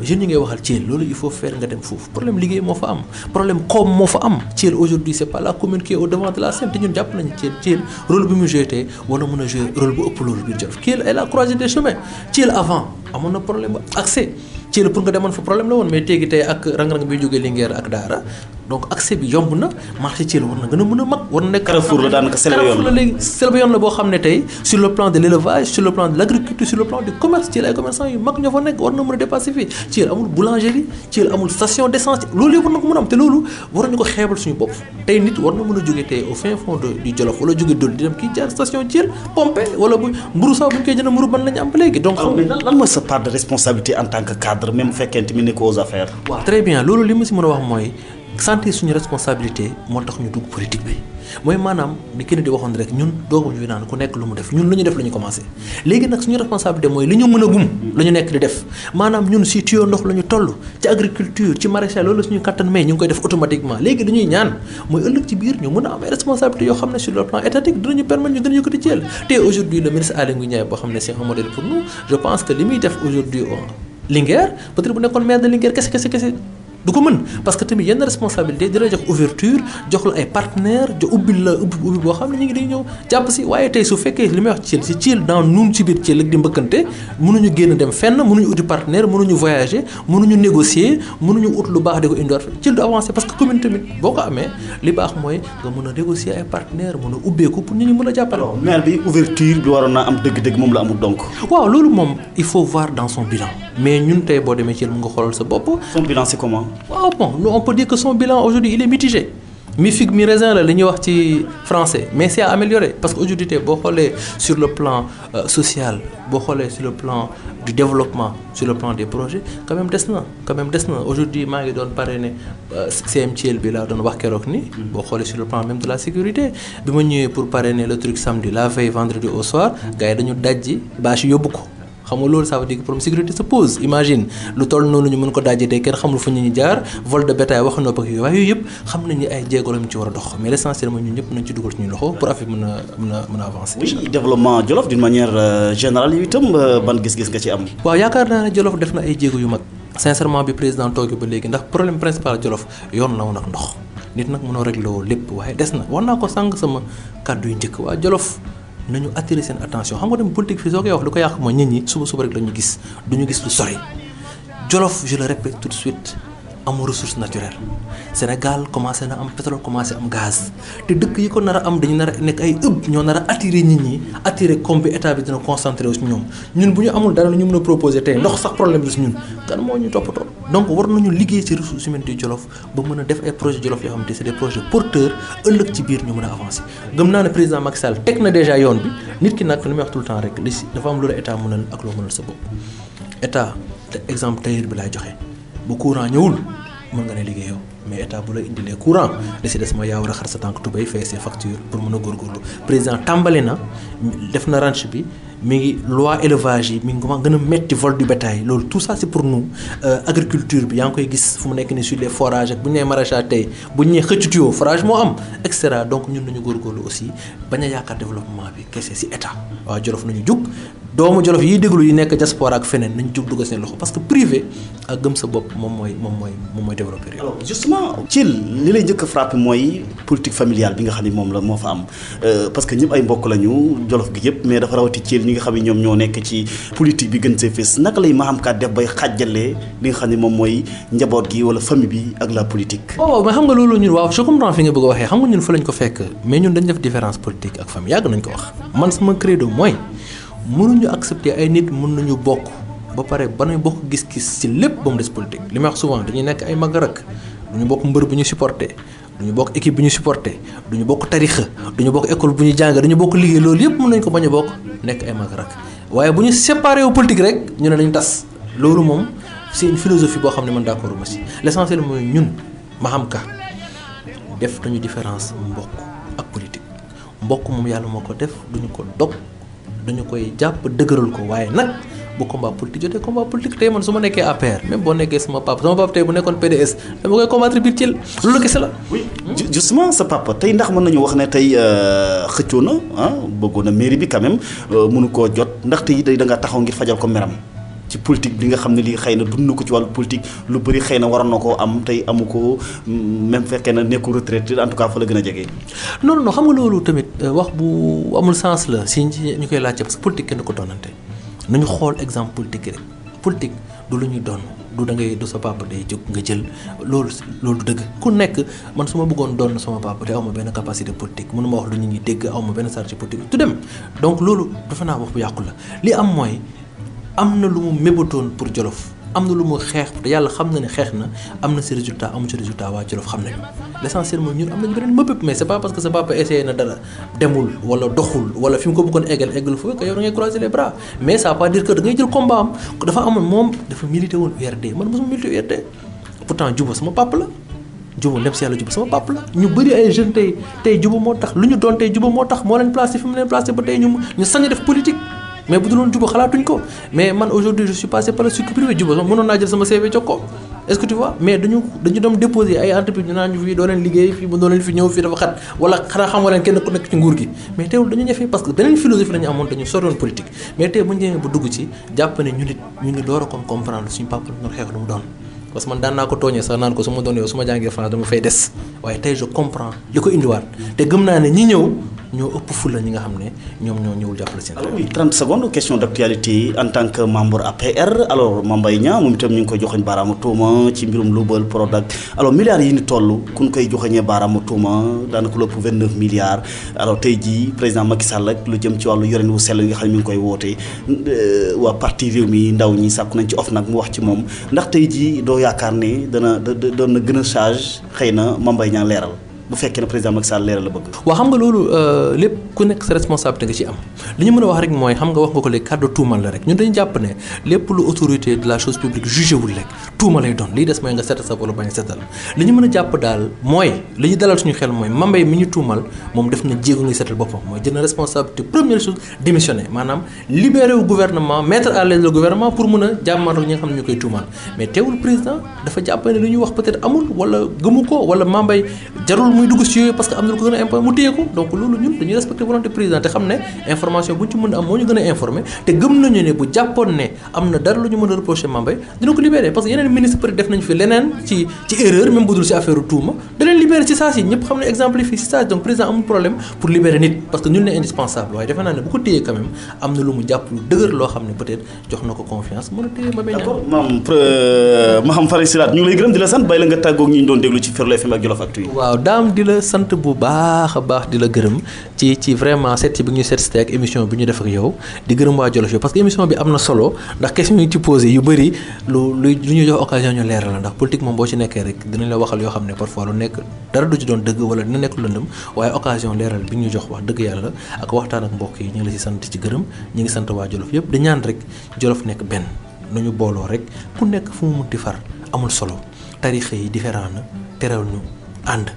jeunes yi ngay waxal Thiel loolu il faut faire nga dem foofu problème liggéey moo fa am problème koom moo fa am Thiel aujourd'hui c'est pas la commune qui est au devant de la scène te ñun jàpp nañu Thiel rôle bi mu joué tey war na mën a jouer rôle bu ëpp loolu biir Jolof Thiel est la croisée des chemins Thiel avant amoon na problème accès Thiel pour nga demoon fa problème la woon mais léegi tey ak rang-rang bi jógee Linguère ak Daara donc accès bi yomb na marché Thiel war na gën a mën a mag war na nekk Carrefour la daanaka Carrefour la léegi selbe yoon la boo xam ne tey sur le plan de l'élevage sur le plan de l'agriculture sur le plan du commerce Thiel ay commerçants yu mag ñoo fa nekk war na mën a dépasser fii Thiel amul boulangerie Thiel amul station d'essence loolu yëpp war na ko mën a am te loolu war nañu ko xeebal suñu bopp tey nit war na mën a jógee tey au fin fond du Jolof wala jógee Dolly di dem kii jaar station Thiel pompé wala bu mburu sax bu ñu koy jënd mburu ban la ñu am ba léegi donc lan mooy sa part de responsabilité en tant que cadre même fekkente mi ne ko aux affaires waaw très bien loolu li ma si mën a wax mooy sentir suñu responsabilité moo tax ñu dugg politique bi mooy maanaam ni kenn di waxoon rek ñun dooguñu fi naan ku nekk lu mu def ñun lu ñu def la ñu commencé léegi nag suñu responsabilité mooy li ñu mën a gum la ñu nekk di def maanaam ñun si tuyau ndox la ñu toll ci agriculture ci maraîchage loolu la suñu kattan may ñu ngi koy def automatiquement léegi dañuy ñaan mooy ëllëg ci biir ñu mën a am ay responsabilités yoo xam ne sur le plan étatique dinañu permettre ñu gën a yëkkati Thiel te aujourd'hui le ministre Aly Ngouille Ndiaye boo xam ne c'est un modèle pour nous je pense que li muy def aujourd'hui Linguère peut-être bu nekkoon maire de Linguère kese du ko mën parce que tamit yenn responsabilité dina jox ouverture jox la ay partenaires jox ubbil la ubbi boo xam ne ñu ngi di ñëw jàpp si waaye tey su fekkee li may wax Thiel si Thiel dans nun ci biir Thiel ak di mbëkkante mënuñu génn dem fenn mënuñu uti partenaire mënuñu voyager mënuñu négocier mënuñu ut lu baax di ko indiwaat Thiel du avancer parce que commune tamit boo ko amee li baax mooy nga mën a négocier ay partenaires mën a ubbeeku pour ñu mën a jàppale. maire bi ouverture bi waroon naa am dëgg-dëgg moom la amul donc. waaw loolu moom il faut voir dans son bilan mais ñun tey boo demee Thiel mu nga xoolal sa bopp. son bilan c'est comment. waaw bon on peut dire que son bilan aujourd'hui il est mitigé mi figue mi raisin la li ñuy wax ci français mais c'est à améliorer parce que aujourd'hui tey boo xoolee sur le plan social boo xoolee sur le plan du développement sur le plan des projets quand même des na aujourd'hui maa ngi doon parrainer CMTL bi laa doon wax keroog ni boo xoolee sur le plan même de la sécurité bi ma ñëwee pour parrainer le truc samedi la veille vendredi au soir gars yi dañu dajji bâche yóbbu ko xam nga loolu ça veut dire que problème sécurité se pose imagine lu toll noonu ñu mën ko dajji tey kenn xamul fu ñu jaar vol de bétail wax nopp ak yooyu waaye yooyu yëpp xam nañu ay jéego la mu ci war a dox mais l'essentiel mooy ñun ñëpp nañ ci dugal suñu loxo pour affaire mën a avancer. oui développement Jolof d'une manière générale yu itam ban gis-gis nga ci am. waaw yaakaar naa ne Jolof def na ay jéego yu mag sincèrement bi président toogee ba léegi ndax problème principal Jolof yoon la woon ak ndox nit nag mënoo régler woo lépp waaye des na war naa ko sànq sama kàddu yu njëkk waa Jolof nañu attirer seen attention xam nga dem politique fii soo koy wax lu ko yàq mooy nit ñi suba rek la ñu gis duñu gis lu sori Jolof je le répète tout de suite amul ressource naturelle Sénégal commencé na am pétrole commencé am gaz te dëkk yi ko nar a am dañu nar a nekk ay ñoo nar a attirer nit ñi attirer comme bi état bi dina concentré wu si ñoom ñun bu ñu amul dara lu ñu mën a proposer tey ndox sax problème la si ñun kan moo ñu toppatoo donc war nañu liggéey ci ressources humaines du Jolof ba mën a def ay projets Jolof yoo xamante c'est des projets porteurs ëllëg ci biir ñu mën a avancer gëm naa ne président Macky Sall teg na déjà yoon bi nit ki nag li may wax tout le temps rek li si dafa am lu la état mënal ak loo mënal sa bopp état te exemple tailleur bi laay joxe bu courant ñëwul mën nga ne liggéeyoo mais état bu la indilee courant li si des mooy yaa war a xar sa tànk tubéy fay ses factures pour mën a góorgóorlu président tàmbali na def na ranch bi mi ngi loi élevage yi mi ngi gën a metti vol du bétail loolu tout ça c'est pour nous agriculture bi yaa ngi koy gis fu mu nekk ni sur les forages ak bu ñu nee maraîchage tey bu ñu nee xëcc tuyau forage moo am et cetera donc ñun nañu góorgóorlu aussi bañ a yaakaar développement bi kese si état waaw Jolof nañu jug doomu Jolof yiy déglu yi nekk diaspora ak feneen nañu jug dugg seen loxo parce que privé ak gëm sa bopp moom mooy développer réew. alors justement ci li lay njëkk a frappé mooy politique familiale bi nga xam ne moom la moo fa am parce que ñëpp ay mbokk lañu Jolof gi yëpp mais dafa rawati ci ñi nga xam ne ñoom ñoo nekk ci politique bi gën see fës naka lay Maham Ka def bay xàjjalee li nga xam ne moom mooy njaboot gi wala famille bi ak la politique. waaw mais xam nga loolu ñun waaw je comprends fi nga bëgg a waxee xam nga ñun fa lañ ko fekk mais ñun dañ def différence politique ak famille yàgg nañ ko wax man sama credo mooy mënuñu accepter ay nit mën nañu bokk ba pare ba nañ bokk gis-gis ci lépp ba mu des politique li may wax souvent dañuy nekk ay mag rak duñu bokk mbër bu ñu supporté duñu bokk équipe bu ñu supporté duñu bokk tarixa duñu bokk école bu ñu jàng duñu bokk liggéey loolu yëpp mën nañ ko bañ a bokk nekk ay mag rak waaye bu ñu séparé wu politique rek ñu ne dañu tas loolu moom c'est une philosophie boo xam ne man d'accord ma si l'essentiel mooy ñun Maham Ka def nañu différence mbokk ak politique mbokk moom yàlla moo ko def duñu ko dog dañu koy jàpp dëgëral ko waaye nag bu combat politique jotee combat politique tey man su ma nekkee APR même boo nekkee sama papa tey bu nekkoon PDS dama koy combattre biir Thiel loolu kese la. oui justement sa papa tey ndax mën nañu wax ne tey xëccoo na bëggoon na mairie bi quand même mënu koo jot ndax tey da nga taxaw ngir fajal ko meram ci politique bi nga xam ne lii xëy na dund ko ci wàllu politique lu bëri xëy na waroon na koo am tey amu ko même fekkee na nekkul retraite en tout cas fa la gën a jege. non xam nga loolu tamit wax bu amul sens la si ñu koy laajte parce que politique kenn ko doonante nañu xool exemple politique rek politique du lu ñuy doon du da ngay du sa papa day jóg nga jël loolu du dëgg ku nekk man su ma bëggoon doon sama papa te aw ma benn capacité politique mënu ma wax lu ñu ngi dégg aw ma benn charge politique tu dem donc loolu dafa naa wax bu yàqu la li am mooy am na lu mu mébatoon pour Jolof am na lu mu xeex te yàlla xam na ne xeex na am na si résultat amu ci résultat waa Jolof xam nañu l'essentiel mooy ñun am nañu beneen mëbëb mais c'est pas parce que sa papa essayé na dara demul wala doxul wala fi mu ko bëggoon eggal fu que yow da ngay croiser les bras mais ça veut pas dire que da ngay jël combat am dafa amoon moom dafa milité woon URD man mosuma milité URD pourtant Juba sama papa la Juba ndem si yàlla Juba sama papa la ñu bëri ay jeunes tey Juba moo tax lu ñu doon tey Juba moo tax moo leen placé fi mu leen placé ba tey ñu sañ def politique mais bu dul woon Juba xalaatuñ ko mais man aujourd'hui je suis passé par le circuit privé Juba mënoon naa jël sama CV jox ko est-ce que tu vois mais dañu dem déposer ay entreprise ñu naan ñu fii doo leen liggéey fii doo leen fi ñëw fii dafa xat wala xanaa xamoo leen kenn ku nekk ci nguur gi mais teewul dañu ñëfee parce que beneen philosophie lañu amoon dañu soriwoon politique mais tey bu ñu demee ba dugg ci jàpp ne ñu ngi door a comme comprendre suñu papa la xeex lu mu doon parce que man daan naa ko tooñee sax naan ko su ma doon yow su ma jàngee France dama fay des waaye tey je comprends li ko indiwaat te gëm naa ne ñi ñëw ñoo ëpp fulla ñi nga xam ne ñoom ñoo ñëwul jàppale seen. alors oui 30 secondes question d'actualité en tant que membre APR alors Mame Mbaye Niang moom itam ñu ngi koy joxoñ baaraamu tuuma ci mbirum luubal Prodac alors milliards yi ni toll ku ñu koy joxoñee baaraamu tuuma daanaka lu ëpp 29 milliards alors tey jii président Macky Sall ak lu jëm ci wàllu yorin wu sell nga xam ne mi ngi koy woote waa parti réew mi ndaw ñi sàkku nañ ci OFNAC mu wax ci moom ndax tey jii doo yaakaar ne doon na gën a charge xëy na Mame Mbaye Niang leeral. bu fekkee ne président Macky Sall leeral la bëgg. waaw xam nga loolu lépp ku nekk sa responsabilité nga ci am li ñu mën a wax rek mooy xam nga wax nga ko léegi kàddu tuumal la rek ñun dañu jàpp ne lépp lu autorité de la chose publique jugé wul rek tuuma lay doon lii des mooy nga setal sa wala bañ a setal li ñu mën a jàpp daal mooy li ñu dalal suñu xel mooy Mambay mi ñu tuumal moom def na jéego ngi setal boppam mooy jël na responsabilité première chose démissionner maanaam libéré wu gouvernement mettre à l'aise le gouvernement pour mën a jàmmaarloo ñi nga xam ne ñu koy tuumal mais teewul président dafa jàpp ne li ñuy wax peut-être amul wala gëmu ko wala Mambay jarul muy dugg ci yooyu parce que am na lu ko gën a important mu téye ko donc loolu ñun dañuy respecter volonté président te xam ne information bu ñu ci mën a am moo ñu gën a informé te gëm nañu ne bu jàppoon ne am na dara lu ñu mën a reprocher Mambay dina ko libérer parce que yeneen ministre peut-être def nañ fi leneen ci erreur même bu dul ci affaire tuuma da leen libérer ci saa si ñëpp xam ne exemple fii ci saa si donc président amul problème pour libérer nit parce que ñun ne indispensable waaye defe naa ne bu ko téyee quand même am na lu mu jàpp lu dëgër loo xam ne peut-être jox na ko confiance mën a téye Mambay. d'accord Maham Faye Silaat ñu ngi lay gërëm di la sant bàyyi la nga tàggoog ñi ñu doon déglu ci Ferlo FM ak Jolof Actu yi. waaw daam di la sant bu baax a baax di la gërëm ci vraiment seet bi ñu seet ak émission bi ñu def ak yow di gërëm waa Jolof yow parce que émission bi am na solo ndax question yi ci posé yu bëri lu ñu jox occasion ñu leeral la ndax politique moom boo ci nekkee rek dinañ la waxal yoo xam ne parfois lu nekk dara du ci doon dëgg wala dina nekk lu lëndëm waaye occasion leeral bi ñu jox wax dëgg yàlla ak waxtaan ak mbokk yi ñu ngi la ci sant ci gërëm ñu ngi sant waa Jolof yëpp di ñaan rek Jolof nekk benn nañu booloo rek ku nekk fu mu munti far amul solo tarixa yi différent na teral ñu ànd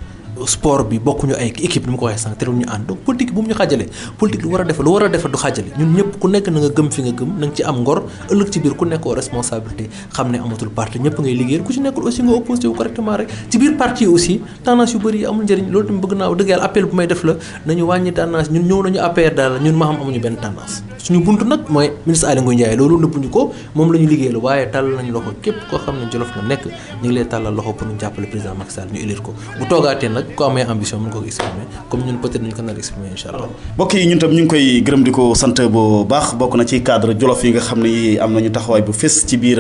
sport bi bokkuñu ay équipe ni ma ko waxee sànq terewul ñu ànd donc politique bu mu ñu xaajale politique lu war a def du xaajale ñun ñëpp ku nekk na nga gëm fi nga gëm na nga ci am ngor ëllëg ci biir ku nekkoo responsabilité xam ne amatul parti ñëpp ngay liggéeyal ku ci nekkul aussi nga opposé wu correctement rek ci biir parti aussi tendance yu bëri yi amul njëriñ loolu tamit bëgg naa dëgg yàlla appel bu may def la nañu wàññi tendance ñun ñëw nañu APR daal ñun Maham amuñu benn tendance suñu buntu nag mooy ministre Aly Ngouille Ndiaye loolu nëbbuñu ko moom la ñu liggéeyal waaye tàllal nañu loxo képp koo xam ne Jolof nga nekk ñu ngi lay tàllal loxo pour ñu jàppale président Macky Sall ñu élire ko bu toogaatee nag ku amee ambition mën ko exprimer comme ñun peut-être ñu ko nar exprimer incha allah. mbokk yi ñun tam ñu ngi koy gërëm di ko sant bu baax bokk na ci cadre Jolof yi nga xam ne am nañu taxawaay bu fës ci biir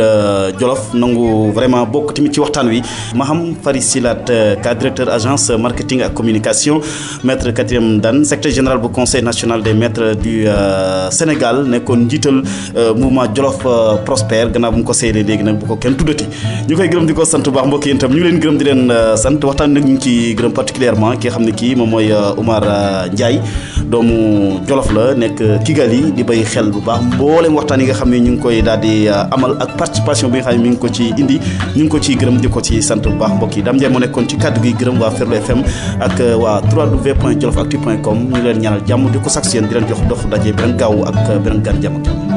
Jolof nangu vraiment bokk tamit ci waxtaan wi Maham Faye Silaat cadre directeur agence marketing ak communication maître quatrième dan secrétaire général bu conseil national des maîtres du Sénégal nekkoon njiital mouvement Jolof prospère gannaaw bu mu ko seedee léegi nag bu ko kenn tuddati ñu koy gërëm di ko sant bu baax mbokk yi tam ñu ngi leen gërëm di leen sant waxtaan nag ñu ngi ci gërëm particulièrement ki nga xam ne kii moom mooy Oumar Ndiaye doomu Jolof la nekk Kigali di bay xel bu baax mboolem waxtaan yi nga xam ne ñu ngi koy daal di amal ak participation bi nga xam ne mi ngi ko ci indi ñu ngi ko ciy gërëm di ko ci sant bu baax mbokk yi Dame Ndiaye moo nekkoon ci kàddu gi gërëm waa Ferlo FM ak waa www.jolofactu.com ñu leen ñaanal jàmm di ko sax yéen di leen jox dox daje beneen gaaw ak beneen gan jàmm ak